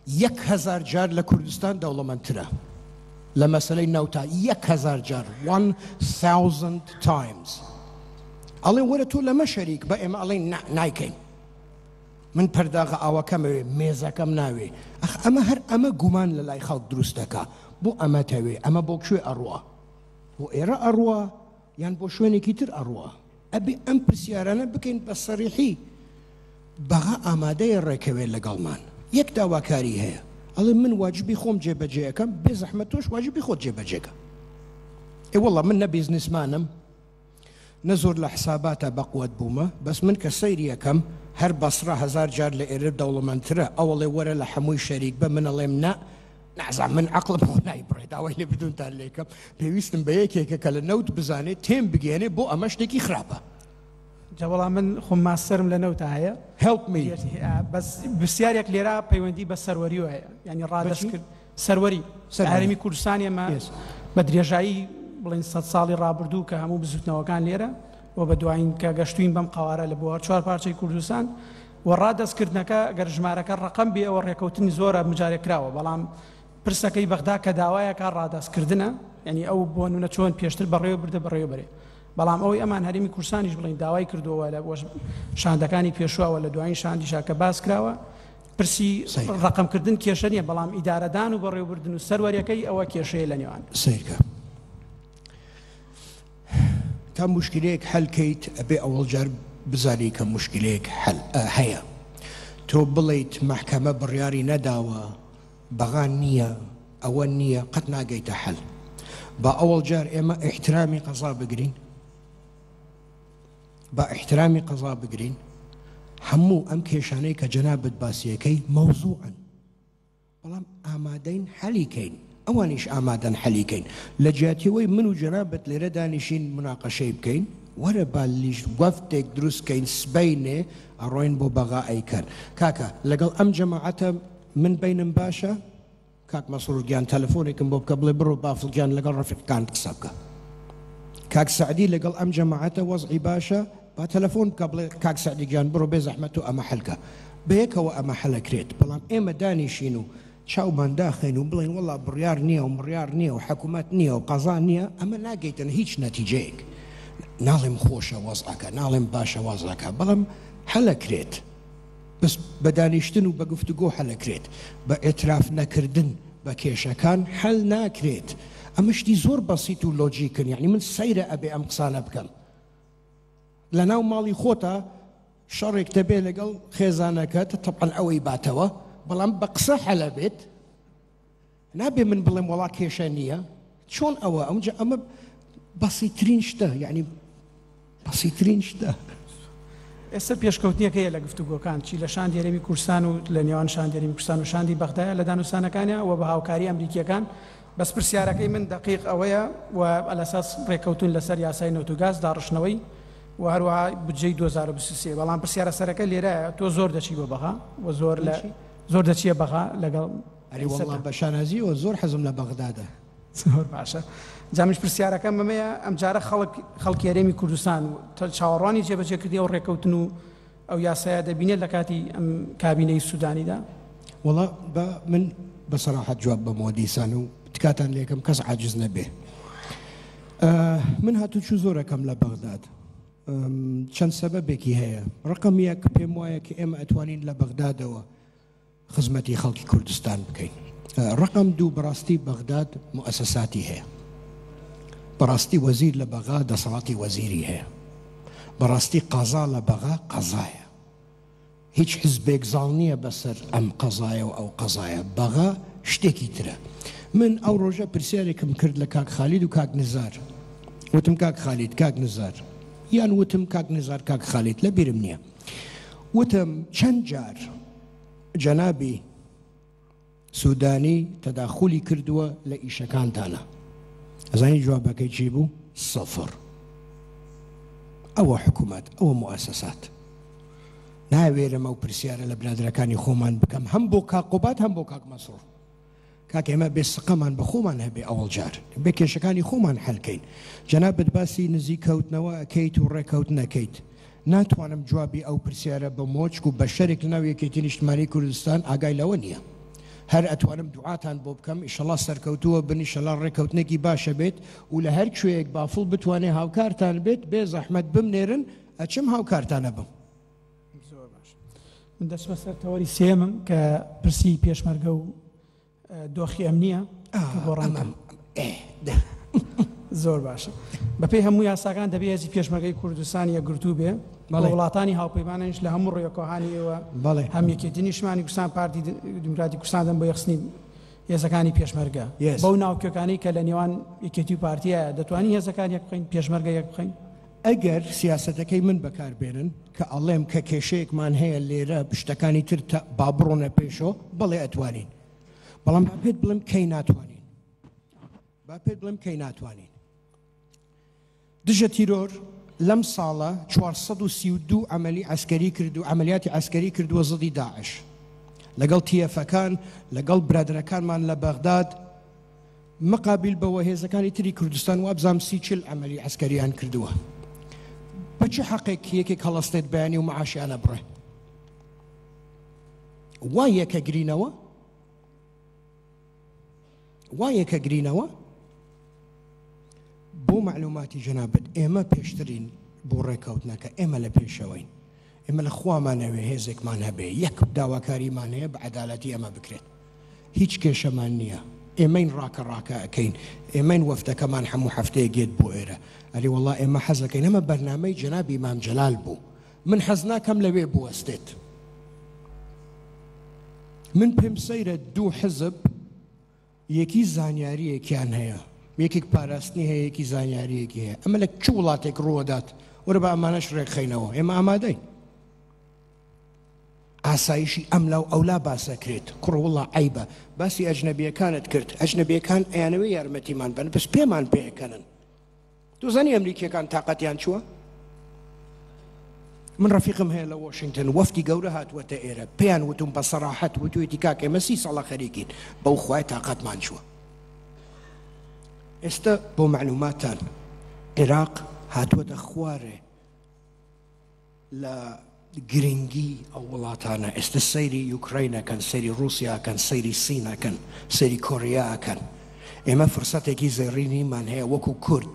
1000 جار لە کوردستان دەوڵەمەندترە لە مەسلەی نەوتا 1000 جار 1000 times ئەڵێن وەرە تۆ لەمە شەریک بە ئێمە ئەڵێن نایکەین من پەرداغە ئاوەکەمەوێ مێزەکەم ناوێ ئەخ ئەمە هەر ئەمە گومان لە لای خەڵک دروست دەکا بۆ ئەمە تەوێ ئەمە بۆ کوێ ئەڕوا بۆ ئێرە ئەڕوا یان بۆ شوێنێکی تر ئەڕوا ئەبێ ئەم پرسیارانە بکەین بە سەریحی بەغا ئامادەیە ڕێکەوێت لەگەڵمان یەک داواکاری هەیە ئەڵێ من واجبی خۆم جێبەجێ ئەکەم بێ زەحمەت تۆش واجبی خۆت جێبەجێکە ئێ وەڵا من نە بیزنسمانم نە زۆر لە حساباتا بەقوەت بوومە بەس من کە سەیری ئەکەم هەر بەسڕە هەزار جار لە ئێرە دەوڵەمەندترە ئەوەڵێ وەرە لە حەمووی شەریک بە من ئەڵێم نا نازانم من عەقڵم خۆ نایبڕێ داوای لێبردوونتان لێکەم پێویستم بە یەکێکە کە لە نەوت بزانێ تێم بگەیەنێ بۆ ئەمە شتێکی خراپە. جا وەڵا من خۆم ماستەرم لە نەوتا هەیە. Help me. بەس پرسیارێک لێرە پەیوەندی بە سەروەریەوە هەیە یانی ڕادەست کرد سەروەری هەرێمی کوردستان ئێمە بە درێژایی بڵێن سە ساڵی ڕابردوو کە هەموو بزوتنەوەکان لێرە و بە دوایین کە گەشتوین بەم قوارە لە بۆ چوار پارچەی کوردستان و ڕادەستکردنەکە گەر ژمارەکە ڕقم بێ ئەوە ڕێکەوتنی زۆرە مجارێک کراوە بەڵام پرسەکەی بەغدا کە داوایەکە ڕادەستکردنە یعنی ئەو بۆ نونە چۆن پێشتر بەڕێوە بردە بەڕێوە بەرێ بەڵام ئەوەی ئەمان هەرێمی کوردستانیش بڵین داوای کردووە لە شاندەکانی پێشووە لە دوایین شاندیشا کە باس کراوە پرسی ڕەقەمکردن کێشە نییە، بەڵام ئیدارەدان و بەڕێوەبردن و سەروەریەکەی ئەوە کێشەیە لە نێوان. سەیرکە تا موشکیلەیەک حەل کەیت ئەبێ ئەوەڵ جار بزانی کە موشکیلەیەک حەل هەیە تۆ بڵێیت مەحکەمە بڕیاری نەداوە بەغا نییە ئەوە نییە قەت ناگەیتە حەل با ئەوەڵ جار ئێمە ئیحترامی قەزا بگرین با ئیحترامی قەزا بگرین هەموو ئەم کێشانەی کە جەنابت باسیەکەی مەوزوعن بەڵام ئامادەین حەلی کەین. ئەوانیش ئامادەن حەلی کەین. لە جیاتی ئەوەی من و جەنابت لێرە دانیشین موناقەشەی بکەین، وەرە با لیژ وەفدێک دروست کەین سبەینێ ئەڕۆین بۆ بەغا ئەیکەن. کاکە لەگەڵ ئەم جەماعەتە من بەینم باشە؟ کاک مەسرور گیان تەلەفۆنێکم بۆ بکە بڵێ بڕۆ بافڵ گیان لەگەڵ ڕەفیقەکانت قسە بکە. کاک سەعدی لەگەڵ ئەم جەماعەتە وەزعی باشە؟ با تەلەفۆن بکە بڵێ کاک سەعدی گیان بڕۆ بێ زەحمەت تۆ ئەمە حەل کە. بەیەکەوە ئەمە حەلەکرێت. بەڵام ئێمە دانیشین و چاومان داخەین و بڵێین وەڵا بڕیار نییە و مڕیار نییە و حکومەت نییە و قەزا نییە، ئەمە ناگەیتن هیچ نەتیجەیەک. ناڵێم خۆشە وەزعەکە، ناڵێم باشە وەزعەکە، بەڵام حەلەکرێت. بەس بە دانیشتن و بە گفتوگۆ حەلەکرێت، بە ئیعتراف نەکردن بە کێشەکان حەل ناکرێت. ئەمە شتی زۆر بەسیت و لۆجیکن، یەعنی من سەیرە ئەبێ ئەم قسانە بکەم. لەناو ماڵی خۆتا شەڕێک دەبێ لەگەڵ خێزانەکەت تەبعەن ئەوەی باتەوە بەڵام بە قسە حەلە بێت نابێ من بڵێم وەڵا کێشە نییە چۆن ئەوە ئەمجا ئەمە بەسیترین شتە یعنی بەسیترین شتە. ئێستا پێشکەوتنێک هەیە لە گفتوگۆکان چی لە شاندی هەرێمی کوردستان و لە نێوان شاندی هەرێمی کوردستان و شاندی بەغدایە لە دانوستانەکانیا و بە هاوکاری ئەمریکییەکان بەس پرسیارەکەی من دەقیق ئەوەیە و ئەلەساس ڕێککەوتون لەسەر یاسای نەوت و گاز داڕشتنەوەی و هەروەها بودجەی 2023 بەڵام پرسیارە سەرەکە لێرەیە تۆ زۆر دەچی بۆ بەغا و زۆر لە زۆر دەچیە بەغا لەگەڵ ئەرێ وەڵڵا بە شانازیەوە زۆر حەزم لە بەغدادە. زۆر باشە جا منیش پرسیارەکەم ئەمەیە ئەمجارە خەڵک خەڵکی هەرێمی کوردستان و چاوەڕوانی جێبەجێکردنی ئەو ڕێککەوتن و ئەو یاسایە دەبینێت لە کاتی ئەم کابینەی سوودانیدا؟ وەڵا با من بە سەراحەت جواب بەمەوە دیسان و تکاتان لێکەم کەس عاجز نەبێ. من هاتوچوو زۆرەکەم لە بەغداد چەند سەبەبێکی هەیە ڕقم یەک پێم وایە کە ئێمە ئەتوانین لە بەغدادەوە خزمەتی خەڵکی کوردستان بکەین. ڕقم دوو بەڕاستی بەغداد موئەسەساتی هەیە. بەڕاستی وەزیر لە بەغا دەسەڵاتی وەزیری هەیە. بەڕاستی قەزا لە بەغا قەزایە. هیچ حزبێک زاڵ نییە بەسەر ئەم قەزایە و ئەو قەزایە. بەغا شتێکی ترە. من ئەو ڕۆژە پرسیارێکم کرد لە کاک خالید و کاک نزار. وتم کاک خالید، کاک نزار. یان وتم کاک نزار، کاک خالید لە بیرم نییە. وتم چەند جار جەنابی سودانی تەداخولی کردووە لە ئیشەکانتانا؟ ئەزانی جوابەکەی چی بوو؟ سفر. ئەوە حکومەت، ئەوە موئەسەسات. ناوێرم ئەو پرسیارە لە برادەرەکانی خۆمان بکەم، هەم بۆ کاک قوباد هەم بۆ کاک مەسرور. کاکە ئێمە بێ سقەمان بە خۆمان هەبێ ئەوەڵ جار بێ کێشەکانی خۆمان حەل کەین جەنابت باسی نزیک کەوتنەوە ئەکەیت و ڕێکەوتن ئەکەیت ناتوانم جوابی ئەو پرسیارە بەمەوە چکو بەشەرێک لەناو یەکێتی نیشتمانی کوردستان ئاگای لەوە نییە هەر ئەتوانم دوعاتان بۆ بکەم ئیشەڵا سەرکەوتووە بن ئیشەڵا ڕێکەوتنێکی باشە بێت و لە هەر کوێیەک بافڵ بتوانێ هاوکارتان بێت بێ زەحمەت بمنێرن ئەچم هاوکارتانە بم. زۆر باش من دەچمە سەر تەوەری سێمم کە پرسی پێشمەرگە و دۆخی ئەمنیە گۆڕان زۆر باشە بەپێی هەموو یاساکان دەبێ هێزی پێشمەرگەی کوردستان یەکگرتوو بێ وڵاتانی هاوپەیمانانیش لە هەموو ڕێکۆهانی ئێوە هەم یەکێتی نیشتمانی کوردستان پارتی دیموکراتی کوردستان دەم بۆ یەخستنی هێزەکانی پێشمەرگە بەو ناوکیەکانی کە لە نێوان یەکێتی و پارتیە دەتوانین هێزەکان یەک بخەین پێشمەرگە یەک بخەین ئەگەر سیاسەتەکەی من بەکار بێنن کە ئەڵێم کە کێشەیەکمان هەیە لێرە شتەکانی تر با بڕۆنە پێشەوە، بەڵێ ئەتوانین. بەڵام با پێت بڵێم کەی ناتوانین. با پێت بڵێم کەی ناتوانین. دژە تیرۆر لەم ساڵە 432 عملی عسکەری کرد و عملیاتی عسکەری کردووە زدی داعش. لەگەڵ تیەفەکان، لەگەڵ برادەرەکانمان لە بەغداد، مقابیل بەوە هێزەکانی تری کوردستان وابزانم 30 40 عەمەلی عەسکەریان کردووە. بە چ حەقێک یەکێک هەڵەستێت بەیانی و معاشیان ئەبڕێ؟ وا یەکەگرینەوە؟ وا یەکەگرینەوە؟ بۆ مەعلوماتی جەنابت ئێمە پێشترین بۆ ڕێکەوتنەکە، ئێمە لە پێشەوەین. ئێمە لە خوامانەوێ هێزێکمان هەبێ، یەک داواکاریمان هەیە بە عەدالەتی ئەمە بکرێت. هیچ کێشەمان نییە، ئێمەین ڕاکە ڕاکە ئەکەین، ئێمەین وەفدەکەمان هەموو هەفتەیەک یەت بۆ ئێرە. ئەرێ وەڵا ئێمە حەزەکەین، ئەمە بەرنامەی جەنابی مام جەلال بوو، من حەز ناکەم لەوێ بوەستێت. من پێم سەیرە دوو حزب یەکی زانیارییەکیان هەیە، یەکێک پاراستنی هەیە، یەکی زانیارییەکی هەیە. ئەمە لە چ وڵاتێک ڕووەدات؟ وەرە با ئەمانەش ڕێکخەینەوە، ئێمە ئامادەین. ئاسایشی ئەملا و ئەولا باس ئەکرێت. کوڕە وەڵا عەیبە. باسی ئەجنەبیەکانت کرد. ئەجنەبیەکان ئەیانەوێ یارمەتیمان بەن بەس پێمان پێ ئەکەنن. تۆ زانی ئەمریکیەکان تاقەتیان چووە؟ من ڕەفیقم هەیە لە وۆشنگتن وەفدی گەورە هاتووەتە ئێرە پێیان وتوم بە سەراحەت وتوێتی کاک ئێمە سی ساڵە خەریکین بەو خوای تاقەتمان چووە. ئێستا بۆ معلوماتان عێراق هاتووەتە خوارێ لە گرنگی ئەو وڵاتانە ئێستا سەیری یوکرەین ئەکەن، سەیری ڕووسیا ئەکەن، سەیری سین ئەکەن، سەیری کۆریا ئەکەن. ئێمە فرسەتێکی زێڕینیمان هەیە وەکو کورد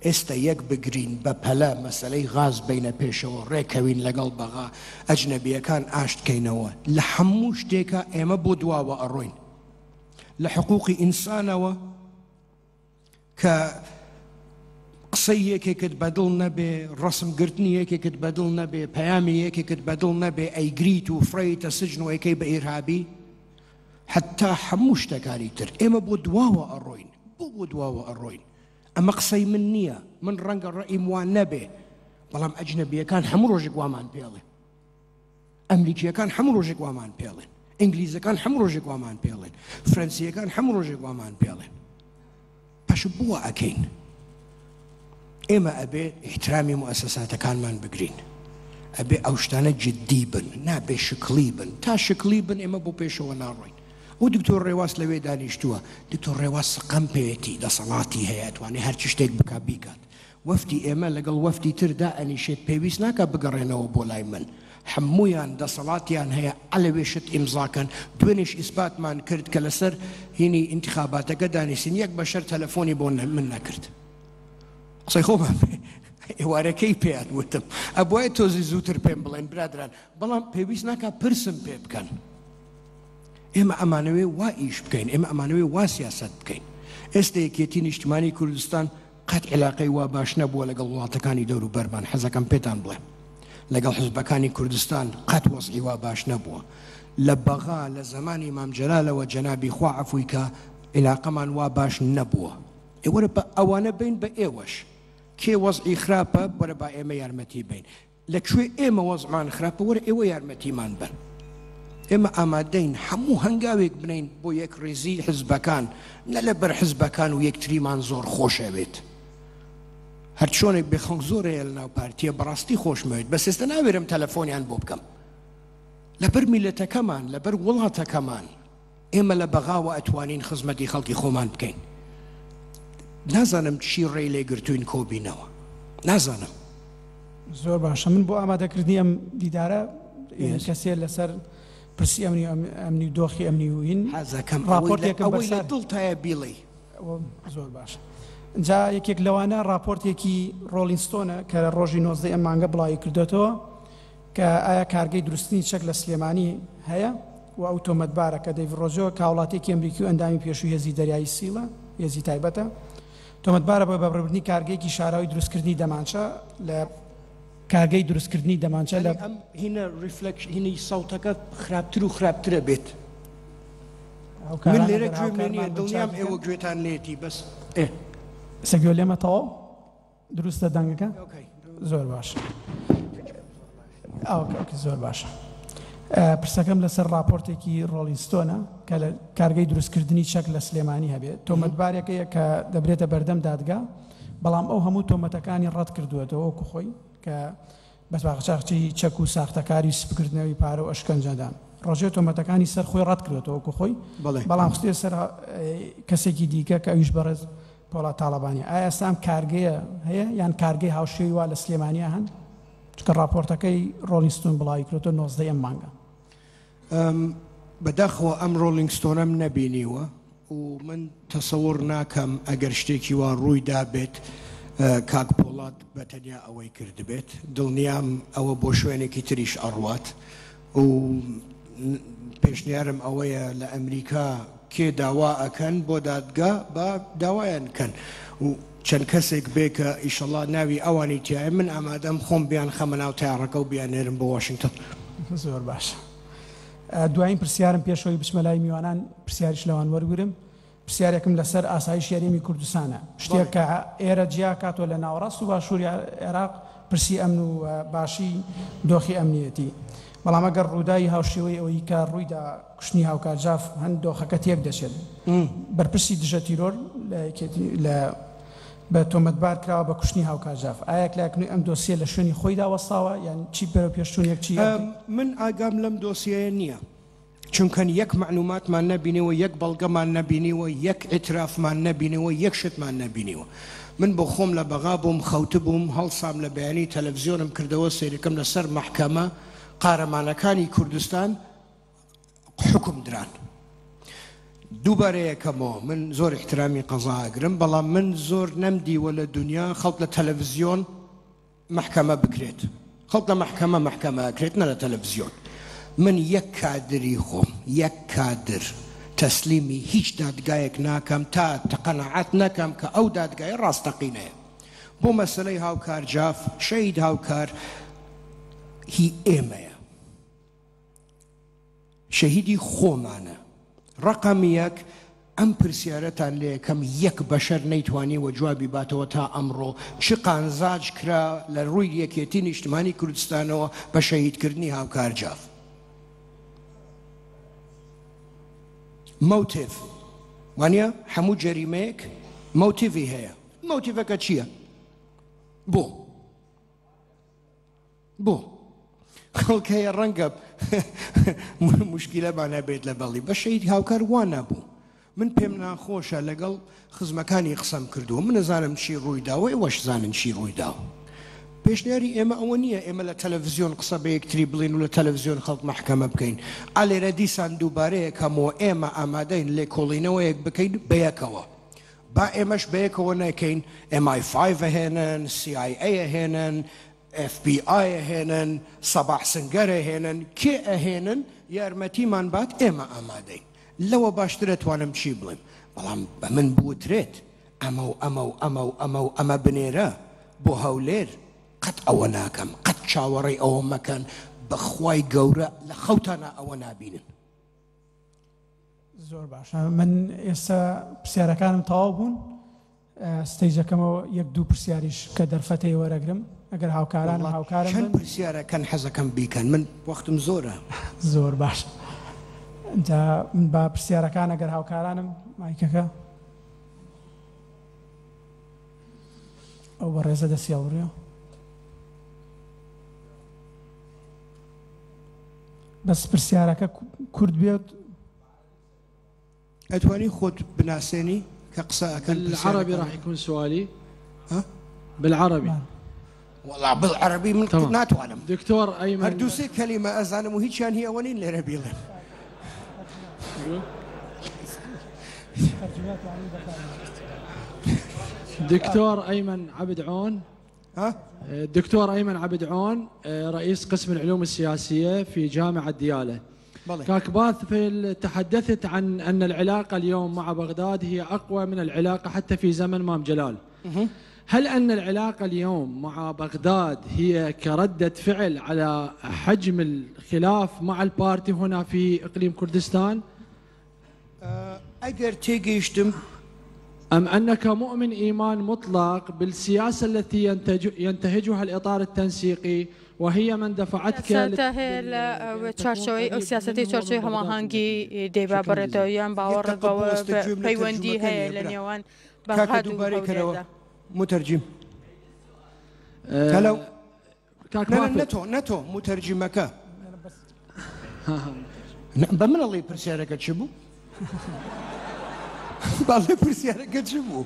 ئێستا یەک بگرین بە پەلە مەسەلەی غاز بەینە پێشەوە ڕێکەوین لەگەڵ بەغا ئەجنەبیەکان ئاشت کەینەوە لە هەموو شتێکا ئێمە بۆ دواوە ئەڕۆین لە حقوقی ئینسانەوە کە قسەی یەکێکت بەدڵ نەبێ، ڕەسم گرتنی یەکێکت بەدڵ نەبێ، پەیامی یەکێکت بەدڵ نەبێ، ئەیگریت و فڕێیتە سجن و ئەیکەی بە ئیرهابی، حەتا هەموو شتەکانی تر. ئێمە بۆ دواوە ئەڕۆین، بۆ بۆ دواوە ئەڕۆین؟ ئەمە قسەی من نییە، من ڕەنگە ڕەئیم وا نەبێ، بەڵام ئەجنەبییەکان هەموو ڕۆژێک وامان پێڵێن. ئەمریکییەکان هەموو ڕۆژێک وامان پێڵێن، ئینگلیزەکان هەموو ڕۆژێک وامان پێڵێن، فرەنسییەکان هەموو ڕۆژێک وامان پێڵێن. باشە بۆ وا ئەکەین؟ ئێمە ئەبێ ئیحترامی موئەسەساتەکانمان بگرین، ئەبێ ئەو شتانە جدی بن، نابێ شکڵی بن. تا شکڵی بن ئێمە بۆ پێشەوە ناڕۆین. ئەو دکتۆر ڕێواس لەوێ دانیشتووە، دکتۆر ڕێواس سقەم پێیەتی، دەسەڵاتی هەیە، ئەتوانێ هەرچ شتێک بکا بیکات. وەفدی ئێمە لەگەڵ وەفدی تر دائەنیشێت پێویست ناکا بگەڕێنەوە بۆ لای من حەموویان دەسەڵاتیان هەیە عەلەوێ شت ئیمزا کەن دوێنێش ئیسباتمان کرد کە لەسەر هینی ئینتخاباتەکە دانیشتین یەک بەشەر تەلەفۆنی بۆ من نەکرد قسەی خۆمان بێ ئێوارەکەی پێیان وتم ئەبوایە تۆزی زووتر پێم بڵێن برادران بەڵام پێویست ناکا پرسم پێ بکەن ئێمە ئەمانەوێ وا ئیش بکەین ئێمە ئەمانەوێ وا سیاسەت بکەین ئێستا یەکێتی نیشتمانی کوردستان قەت عیلاقەی وا باش نەبووە لەگەڵ وڵاتەکانی دەوروبەرمان، حەزەکەم پێتان بڵێم لەگەڵ حزبەکانی کوردستان قەت وەزعی وا باش نەبووە. لە بەغا لە زەمانی مام جەلالەوە جەنابی خوا عەفووی کا عیلاقەمان وا باش نەبووە. ئێ وەرە با ئەوانە بین بە ئێوەش. کێ وەزعی خراپە وەرە با ئێمە یارمەتی بەین. لە کوێ ئێمە وەزعمان خراپە وەرە ئێوە یارمەتیمان بەن. ئێمە ئامادەین هەموو هەنگاوێک بنێین بۆ یەکڕیزی حزبەکان، نە لەبەر حزبەکان و یەکتریمان زۆر خۆشەوێت. هەرچۆنێک بێ خەڵک زۆر هەیە لەناو پارتیە بەڕاستی خۆشمەوێت، بەس ئێستا ناوێرم تەلەفۆنیان بۆ بکەم. لەبەر میللەتەکەمان، لەبەر وڵاتەکەمان. ئێمە لە بەغاوە ئەتوانین خزمەتی خەڵکی خۆمان بکەین. نازانم چی ڕێی لێ گرتووین کۆبینەوە. نازانم. زۆر باشە من بۆ ئامادەکردنی ئەم دیدارە کەسێ لەسەر پرسی ئەمنی ئەمنی و دۆخی ئەمنی وین حەزەکەم ڕاپۆرتێکم ئەوەی لە دڵتایە بیڵێی. زۆر باشە جا یەکێک لەوانە ڕاپۆرتێکی ڕۆڵین ستۆنە کە لە ڕۆژی نۆزدەی ئەم مانگە بڵاوی کردوێتەوە کە ئایا کارگەی دروستنی چەک لە سلێمانی هەیە و ئەو تۆمەتبارە کە دەیڤ ڕۆجۆ کە هاوڵاتیەکی ئەمریکی و ئەندامی پێشووی هێزی دەریایی سیڵە، هێزی تایبەتە، تۆمەتبارە بە بەڕێوەبردنی کارگەیەکی شاراوەی دروستکردنی دەمانچە لە کارگەی دروستکردنی دەمانچە لە. ئەم هینە ڕیفلێکش هینی سەوتەکە خراپتر و خراپترە بێت. من لێرە گوێم لێ نییە دڵنیام ئێوە گوێتان لێتی بەس ئێ. ئێستا گوێ لێمە تەواو؟ دروستە دەنگەکە؟ زۆر باش. زۆر باشە. پرسەکەم لەسەر راپۆرتێکی ڕۆڵین ستۆنە کە لە کارگەی دروستکردنی چەک لە سلێمانی هەبێت تۆمەتبارێکەیە کە دەبرێتە بەردەم دادگا بەڵام ئەو هەموو تۆمەتەکانی ڕەت کردووەتەوە وەکو خۆی کە بە قاچاخچی چەک و ساختەکاری و سپکردنەوەی پارە و ئەشکەنجەدان. ڕۆژێ تۆمەتەکانی سەر خۆی ڕەت کردۆتەوە وەکو خۆی، بەڵام خستویە سەر کەسێکی دیکە کە ئەویش بەڕێز پۆڵا تاڵەبانیە. ئایا ئێستا ئەم کارگەیە هەیە یان کارگەی هاوشێوەی وا لە سلێمانیا هەن؟ چونکە ڕاپۆرتەکەی ڕۆڵینگ ستۆن بڵاوی کردۆتەوە 19 ئەم مانگە. بەداخەوە ئەم ڕۆڵینگ ستۆنەم نەبینیوە و من تەسەوڕ ناکەم ئەگەر شتێکی وا ڕووی دابێت کاک پۆڵاد بە تەنیا ئەوەی کردبێت، دڵنیام ئەوە بۆ شوێنێکی تریش ئەڕوات و پێشنیارم ئەوەیە لە ئەمریکا کێ داوا ئەکەن بۆ دادگا با داوایان کەن و چەند کەسێک بێ کە ئیشەڵا ناوی ئەوانی تیایە من ئامادەم خۆم بیان خەمە ناو تەیاڕەکە و بیاننێرم بۆ واشنگتۆن. زۆر باشە. دوایین پرسیارم پێش ئەوەی بچمە لای میوانان پرسیاریش لەوان وەرگرم پرسیارێکم لەسەر ئاسایشی هەرێمی کوردستانە شتێک کە ئێرە جیا کاتەوە لە ناوەڕاست و باشووری عێراق پرسی ئەمن و باشی دۆخی ئەمنیەتی. بەڵام ئەگەر ڕووداوی هاوشێوەی ئەوەی کە ڕوویدا کوشتنی هاوکار جاف هەن دۆخەکە تێک دەچێت. بەرپرسی دژە تیرۆر لە یەکێتی لە بە تۆمەتبار کراوە بە کوشتنی هاوکار جاف. ئایا یەکلاکردنەوەی ئەم دۆسیە لە شوێنی خۆیدا وەستاوە یان چی بەرەوپێشچوونێک چی؟ من ئاگام لەم دۆسیەیە نییە. چونکەن یەک مەعلوماتمان نەبینیوە، یەک بەڵگەمان نەبینیوە، یەک ئیترافمان نەبینیوە، یەک شتمان نەبینیوە. من بۆ خۆم لە بەغا بووم، خەوتبووم، هەڵسام لە بەیانی تەلەفزیۆنم کردەوە سەیرەکەم لە سەر مەحکەمە قارەمانەکانی کوردستان حوکم دران. دووبارە یەکەمەوە من زۆر ئیحترامی قەزا ئەگرم، بەڵام من زۆر نەمدیوە لە دونیا خەڵک لە تەلەفزیۆن مەحکەمە بکرێت خەڵک لە مەحکەمە مەحکەمە ئەکرێت نە لە تەلەفزیۆن من یەک کادری خۆم یەک کادر تەسلیمی هیچ دادگایەک ناکەم تا قەناعەت نەکەم کە ئەو دادگایە ڕاستەقینەیە بۆ مەسەلەی هاوکار جاف شەهید هاوکار هی ئێمەیە. شەهیدی خۆمانە ڕەقەم یەک ئەم پرسیارەتان لێکەم یەک بەشەر نەیتوانیوە جوابی باتەوە تا ئەمڕۆ چ قانزاج کرا لە ڕووی یەکێتی نیشتمانی کوردستانەوە بە شەهیدکردنی هاوکار جاف مۆتیڤ وانە هەموو جەریمەیەک مۆتیڤی هەیە مۆتیڤەکە چییە بۆ بۆ خەڵک هەیە ڕەنگە مشکلەمان هەبێت لە بەڵی بە شەید هاوکار وا نەبوو من پێم ناخۆشە لەگەڵ خزمەکانی قسەم کردووە من نەزانم چی ڕوویداوە ئێوەش زانن چی ڕوویداوە پێشنیاری ئێمە ئەوە نییە ئێمە لە تەلەڤزیۆن قسە بە یەکتری بڵێن و لە تەلەڤزیۆن خەڵک مەحکەمە بکەین ئالێرە دیسان دووبارەیەکەمەوە ئێمە ئامادەین لێکۆڵینەوەیەک بکەین بەیەکەوە با ئێمەش بەیەکەوە نەکەین MI5 ئەهێنن CIA ئەهێنن ئێف بی ئای ئەهێنن، سەباح سنگەر ئەهێنن، کێ ئەهێنن یارمەتیمان بات ئێمە ئامادەین. لەوە باشتر ئەتوانم چی بڵێم؟ بەڵام بە من بوترێت ئەمە و ئەمە و ئەمە و ئەمە و ئەمە بنێرە بۆ هەولێر، قەت ئەوە ناکەم، قەت چاوەڕێی ئەوە مەکەن، بە خوای گەورە لە خەوتانا ئەوە نابینن. زۆر باشە من ئێستا پرسیارەکانم تەواو بوون ستەیجەکەمەوە یەک دوو پرسیاریش کە دەرفەتەی وەرەگرم ئەگەر هاوکارانم هاوکارم چەند پرسیارەکەن حەزەکەم بیکەن من وەختم زۆرە. زۆر باش جا من با پرسیارەکان ئەگەر هاوکارانم مایکەکە ئەو بەڕێزە دەستی هەڵبڕیەوە. بەس پرسیارەکە کورت بێت. ئەتوانی خۆت بناسێنی کە قسە ئەکەن بالعربي راح يكون سؤالي ها بالعربي وەڵا بالعربي من تمام. ناتوانم دكتور ايمن هەر دوو سێ کەلیمە ئەزانم و هیچیان هی ئەوە نین لێرە بیڵێم. دكتور ايمن عبد عون ها؟ الدكتور أيمن عبد عون رئيس قسم العلوم السياسية في جامعة ديالى. كاك بافل تحدثت عن أن العلاقة اليوم مع بغداد هي أقوى من العلاقة حتى في زمن مام جلال. هل أن العلاقة اليوم مع بغداد هي كردة فعل على حجم الخلاف مع البارتي هنا في إقليم كردستان؟ ئەگەر تێگەیشتم. أم أنك مؤمن إيمان مطلق بالسياسة التي ينتهجها الإطار التنسيقي وهي من دفعتك سیاسەتە هەیە لە چوارچێوەی ئەو سیاسەتەی چوارچێوەی هەماهەنگی دەیبا بەڕێتەوە یان باوەڕت بەوە پەیوەندی هەیە لە نێوان بەغداد و هەولێردا؟ مترجم هەلو نەتۆ نەتۆ مترجمەکە بە من ئەڵێی پرسیارەکە چ بوو؟ باڵێ پرسیارەکە چ بوو؟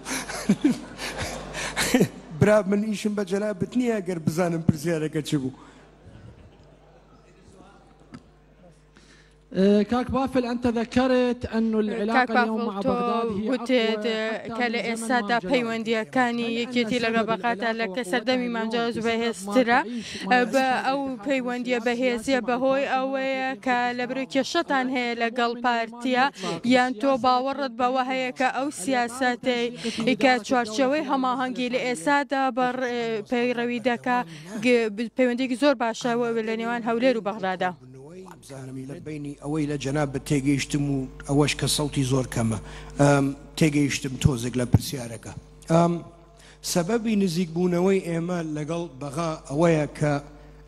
برا من ئیشم بە جەنابت نییە گەر بزانم پرسیارەکە چ بوو. کاک بافل انت ذكرت ان کاک العلاقة اليوم بافڵ مع تۆ بغداد هي وتت اقوى کە حتى لە من زمن ئێستادا مام جلال. پەیوەندییەکانی هل ان یەکێتی لەگەڵ سبب بەغدادا العلاقة لە کە وقوتها سەردەمی مام اليوم جەلال بسبب ما بەهێزترە تعيش ما بە يعيشه ئەو الاتحاد پەیوەندییە السياسي بەهێزیە مع بەهۆی البارتي هنا في ئەوەیە اقليم کە كردستان لەبەرەی ام کێشەتان انك هەیە لەگەڵ مؤمن ايمان پارتیە مطلق یان تۆ بالسياسة التي باوەڕت بەوە ينتهجها هەیە کە ئەو الإطار سیاسەتەی التنسيقي في کە إدارة الدولة چوارچێوەی خلال هەماهەنگی السنة لە الحالية؟ ئێستادا بەڕ پەیڕەوی دەکا پەیوەندییەکی زۆر باشە لە نێوان هەولێر و بەغدادا. بزانم لە بەینی ئەوەی لە جەنابت تێگەیشتم و ئەوەش کە سەوتی زۆر کەمە تێگەیشتم تۆزێک لە پرسیارەکە. سەبەبی نزیکبوونەوەی ئێمە لەگەڵ بەغا ئەوەیە کە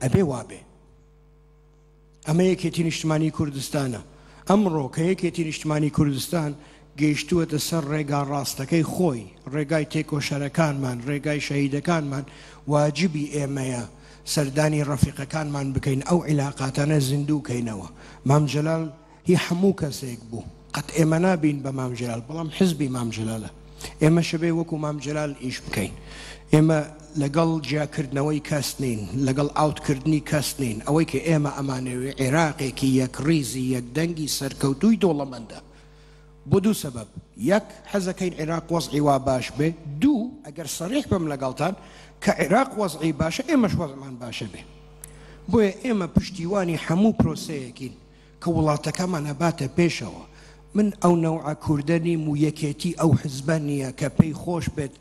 ئەبێ وابێ. ئەمە یەکێتی نیشتمانی کوردستانە. ئەمڕۆ کە یەکێتی نیشتمانی کوردستان گەیشتووەتە سەر ڕێگا ڕاستەکەی خۆی، ڕێگای تێکۆشەرەکانمان، ڕێگای شەهیدەکانمان، واجبی ئێمەیە سەردانی ڕەفیقەکانمان بکەین، ئەو عیلاقاتانە زیندوو کەینەوە. مام جەلال هی هەموو کەسێک بوو. قەت ئێمە نابین بە مام جەلال، بەڵام حزبی مام جەلالە. ئێمەش ئەبێ وەکو مام جەلال ئیش بکەین. ئێمە لەگەڵ جیاکردنەوەی کەس نین، لەگەڵ ئاوتکردنی کەس نین. ئەوەی کە ئێمە ئەمانەوێ عێراقێکی یەکڕیزی، یەکدەنگی، سەرکەوتووی دەوڵەمەندە. بۆ دوو سەبەب، یەک، حەزەکەین عێراق وەزعی وا باش بێ. دوو، ئەگەر سەریح بم لەگەڵتان، کە عێراق وەزعی باشە، ئێمەش وەزعمان باشە بێ. بۆیە ئێمە پشتیوانی هەموو پرۆسەیەکین. کە وڵاتەکەمان ئەباتە پێشەوە. من ئەو نەوعە کوردە نیم و یەکێتی ئەو حزبە نییە کە پێی خۆش بێت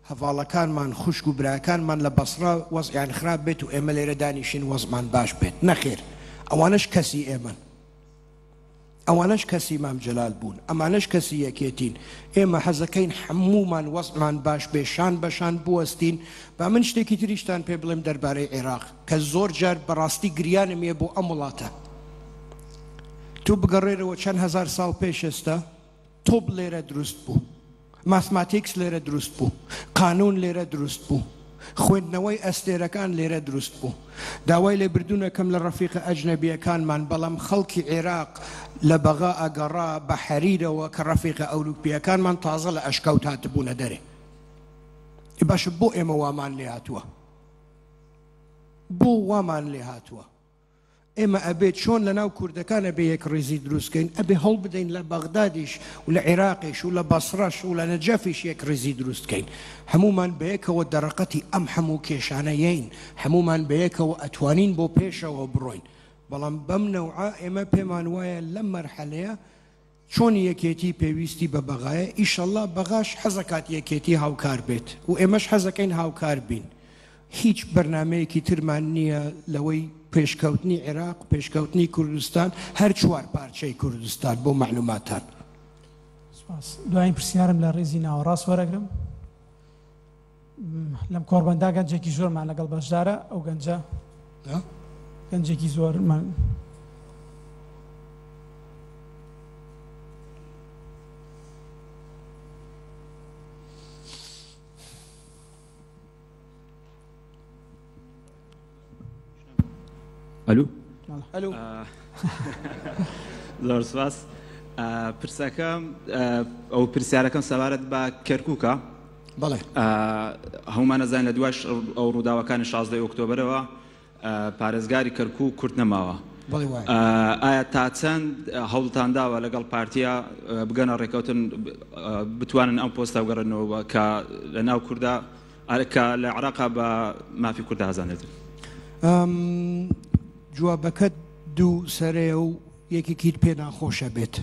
هەڤاڵەکانمان، خوشک و براکانمان لە بەسڕە وەزعیان خراپ بێت و ئێمە لێرە دانیشین وەزعمان باش بێت. نەخێر ئەوانەش کەسی ئێمەن. ئەوانەش کەسی مام جەلال بوون، ئەمانەش کەسی یەکێتین. ئێمە حەزەکەین هەموومان وەزعمان باش بێ، شان بە شان بوەستین. با من شتێکی تریشتان پێ بڵێم دەربارەی عێراق کە زۆر جار بەڕاستی گریانم یە بۆ ئەم وڵاتە. تۆ بگەڕێرەوە چەند هەزار ساڵ پێش ئێستا تۆپ لێرە دروست بوو، ماسماتیکس لێرە دروست بوو، قانون لێرە دروست بوو، خوێندنەوەی ئەستێرەکان لێرە دروست بوو. داوای لێبردوونەکەم لە ڕەفیقە ئەجنەبییەکانمان، بەڵام خەڵکی عێراق لە بەغا ئەگەڕا بە حەریرەوە کە ڕەفیقە ئەوروپییەکانمان تازە لە ئەشکەوت هاتبوونە دەرێ. باشە بۆ ئێمە وامان لێهاتووە؟ بۆ وامان لێهاتووە؟ ئێمە ئەبێ چۆن لەناو کوردەکان ئەبێ یەکڕیزی دروست کەین، ئەبێ هەوڵبدەین لە بەغدادیش و لە عێراقیش و لە بەسڕەش و لە نەجەفیش یەکڕیزی دروست کەین. هەموومان بەیەکەوە دەرەقەتی ئەم هەموو کێشانە یین، هەموومان بەیەکەوە ئەتوانین بۆ پێشەوە بڕۆین. بەڵام بەم نەوعە ئێمە پێمان وایە لەم مەرحەلەیە چۆن یەکێتی پێویستی بە بەغایە ئیشەڵا بەغاش حەزەکات یەکێتی هاوکار بێت و ئێمەش حەزەکەین هاوکار بین هیچ بەرنامەیەکی ترمان نییە لەوەی پێشکەوتنی عێراق پێشکەوتنی کوردستان هەر چوار پارچەی کوردستان بۆ مەعلوماتان. سوپاس. دوایین پرسیارم لە ڕیزی ناوەڕاست وەرەگرم. لەم کۆڕبەندا گەنجێکی زۆرمان لەگەڵ بەشدارە ئەو گەنجە گەنجێکی زۆرمان ئەلو ئەلو زۆر سپاس پرسەکەم ئەو پرسیارەکەم سەبارەت بە کەرکووکە بەڵێ هەمومان ئەزانین لە دوای ئەو ڕووداوەکانی 16 ئۆکتۆبرەوە پارێزگاری کەرکووک کورد نەماوە ئایا تا چەند هەوڵتان داوە لەگەڵ پارتیا بگەنە ڕێکەوتن بتوانن ئەم پۆستە بگەڕێنەوە کە لە ناو کووردا کە لە عراقا بە مافی کورد ئازانێتن؟ جوابەکەت دوو سەرەیە و یەکێکیت پێ ناخۆشە بێت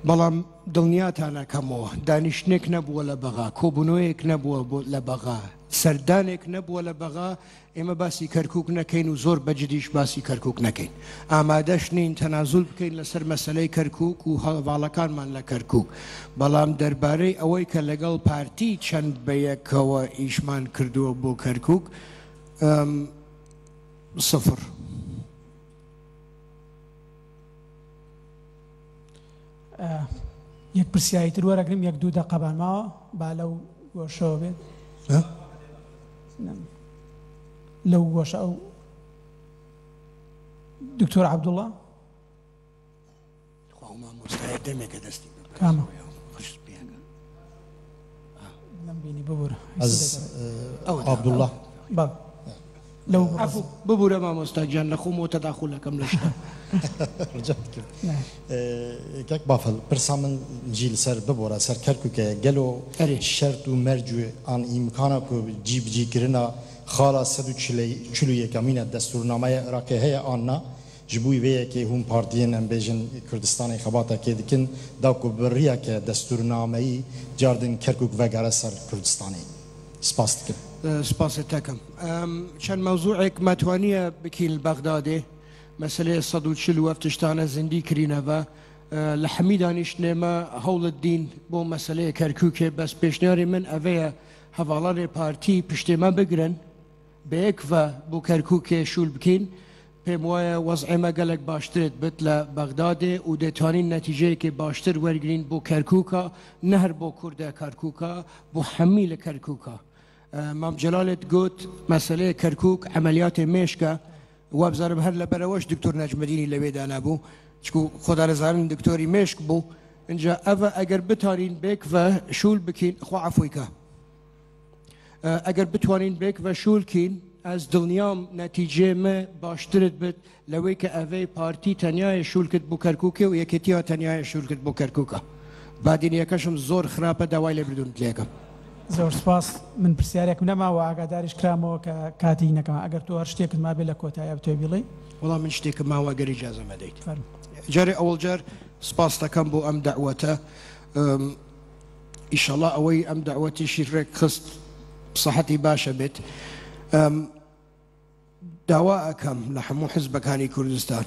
بەڵام دڵنیاتان ئەکەمەوە دانیشتنێک نەبووە لە بەغا کۆبوونەوەیەک نەبووە لە بەغا سەردانێک نەبووە لە بەغا ئێمە باسی کەرکک نەکەین و زۆر بەجدیش باسی کەرکک نەکەین ئامادەش نین تەنازول بکەین لەسەر مەسلەی کەرکک و هەواڵەکانمان لە کەرکک بەڵام دەربارەی ئەوەی کە لەگەڵ پارتی چەند بەیەکەوە ئیشمان کردووە بۆ کەرکک سفر. یەک پرسیاری تر وەرەگرم یەک دوو دەقەمان ماوە با لەو گۆشەوە بێت لەو گۆشە ئەو دکتۆر عەبدوڵڵا خوا مامۆستایە دەمێکە دەستی کامە نەمبینی ببورە ئەز عەبدوڵڵا بەڵێ لەو عەفو ببورە مامۆستا گیان لە خۆمەوە تەداخولەکەم لە شتە ڕجعت کرد کاک بافل پرسا من جی لەسەر ببورە سەر کەرکوکە گەلۆ ئەرێ شەرت و مەرج و ئان ئیمکانە کو جیبجیکردنا خاڵا 141مینە دەستورنامەیە عێراقی هەیە ئان نا Ji bo vê yekê hûn partiyên em bêjin Kurdistanê xebatekê dikin da ku bi riyeke destûrnameyî cardin Kerkûk vegere ser Kurdistanê. Spas dikim. Spasê te kim. Çend mewzû'ek me twaniye bikîn li Bexdadê. Meseleyê 140 û ev tiştane zindî kirîne ve. Li hemî danîştinê me hewl didîn bo meseleyê Kerkûkê bes pêşniyarê min eve ye. هەڤاڵانێ پارتی پشتێ مە بگرن بەیەکڤە بۆ کەرکوکێ شول بکەین پێم وایە وەزعێ مە گەلەک باشترت بت لە بەغدادێ و دەتوانین نەتیجەیەکێ باشتر وەرگرین بۆ کەرکوکا نە هەر بۆ کوردە کەرکوکا بۆ هەمی لە کەرکوکا. مام جەلالت گوت مەسەلەیە کەرکوک عەمەلیاتێ مێشکە وابزانم هەر لەبەرئەوەش دکتۆر نەجمەدینی لەوێ دانابوو چکو خۆدا دەزانن دکتۆری مێشک بوو ئینجا ئەڤە ئەگەر بتانین بێکڤە شول بکین خوا عەفوی کا ئەگەر بتوانین بێکڤە شول کین ئەز دڵنیام نەتیجێ مە باشترت بت لەوەی کە ئەڤەی پارتی تەنیایە شول کرد بۆ کەرکوکێ و یەکێتیە تەنیایە شول کرد بۆ کەرکوکە بادینیەکەشم زۆر خراپە داوای لێبردونت لێکەم. زۆر سوپاس من پرسیارێکم نەماوە ئاگاداریش کرامەوە کە کاتی نەکەم ئەگەر تۆ هەر شتێکت مابێ لە کۆتاییا بتەوێ بیڵێی. وەڵا من شتێکم ماوە گەر ئیجازەم ئەدەیت. فەرموو. جارێ ئەوەڵ جار سپاست ئەکەم بۆ ئەم دەعوەتە ئیشەڵا ئەوەی ئەم دەعوەتیشی ڕێک خست سەحەتی باشە بێت. داوا ئەکەم لە هەموو حزبەکانی کوردستان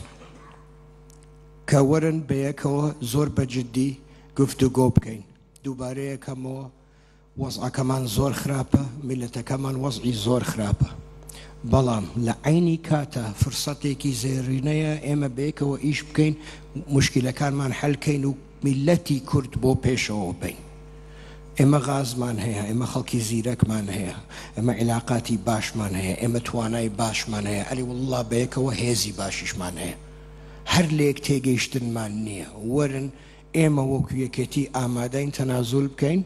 کە وەرن بەیەکەوە زۆر بە جدی گفتوگۆ بکەین. دووبارەیەکەمەوە وەزعەکەمان زۆر خراپە، میللەتەکەمان وەزعی زۆر خراپە، بەڵام لە عەینی کاتا فرسەتێکی زێڕینەیە ئێمە بەیەکەوە ئیش بکەین، موشکیلەکانمان حەل کەین و میللەتی کورد بۆ پێشەوە بەین. ئێمە غازمان هەیە، ئێمە خەڵکی زیرەکمان هەیە، ئێمە عیلاقاتی باشمان هەیە، ئێمە توانای باشمان هەیە، ئەرێ وەڵڵا بەیەکەوە هێزی باشیشمان هەیە. هەر لەیەک تێگەیشتنمان نییە. وەرن ئێمە وەکو یەکێتی ئامادەین تەنازول بکەین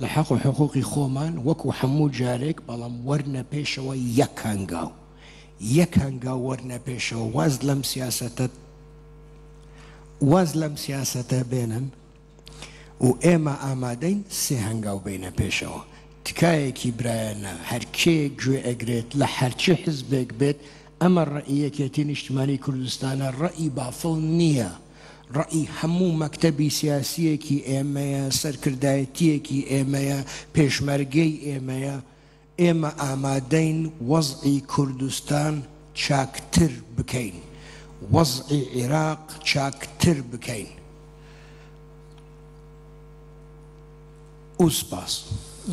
لە حەق و حقوقی خۆمان وەکو هەموو جارێک، بەڵام وەرنە پێشەوە یەک هەنگاو، یەک هەنگاو وەرنە پێشەوە، واز لەم سیاسەتە واز لەم سیاسەتە بێنن و ئێمە ئامادەین سێ هەنگاو بێینە پێشەوە. تکایەکی برایانە هەرکێ گوێ ئەگرێت لە هەرچی حزبێک بێت ئەمە ڕەئی یەکێتی نیشتمانی کوردستانە ڕەئی بافڵ نییە. ڕەئی هەموو مەکتەبی سیاسییەکی ئێمەیە، سەرکردایەتییەکی ئێمەیە، پێشمەرگەی ئێمەیە، ئێمە ئامادەین وەزعی کوردستان چاکتر بکەین، وەزعی عیراق چاکتر بکەین. و سپاس.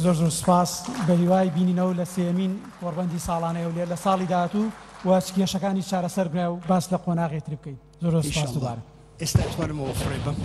زۆر زۆر سوپاس، بەهیوای بینینەوە لە سێیەمین کۆڕبەندی ساڵانەی هەولێر لە ساڵی داهاتوو و کێشەکانی چارەسەر بکرێن و باس لە قۆناغێک تر بکەین. زۆر زۆر سوپاس ئینشاڵڵا دووبارە. ئێستا ئەتوانم ئەوە فڕێ بەم.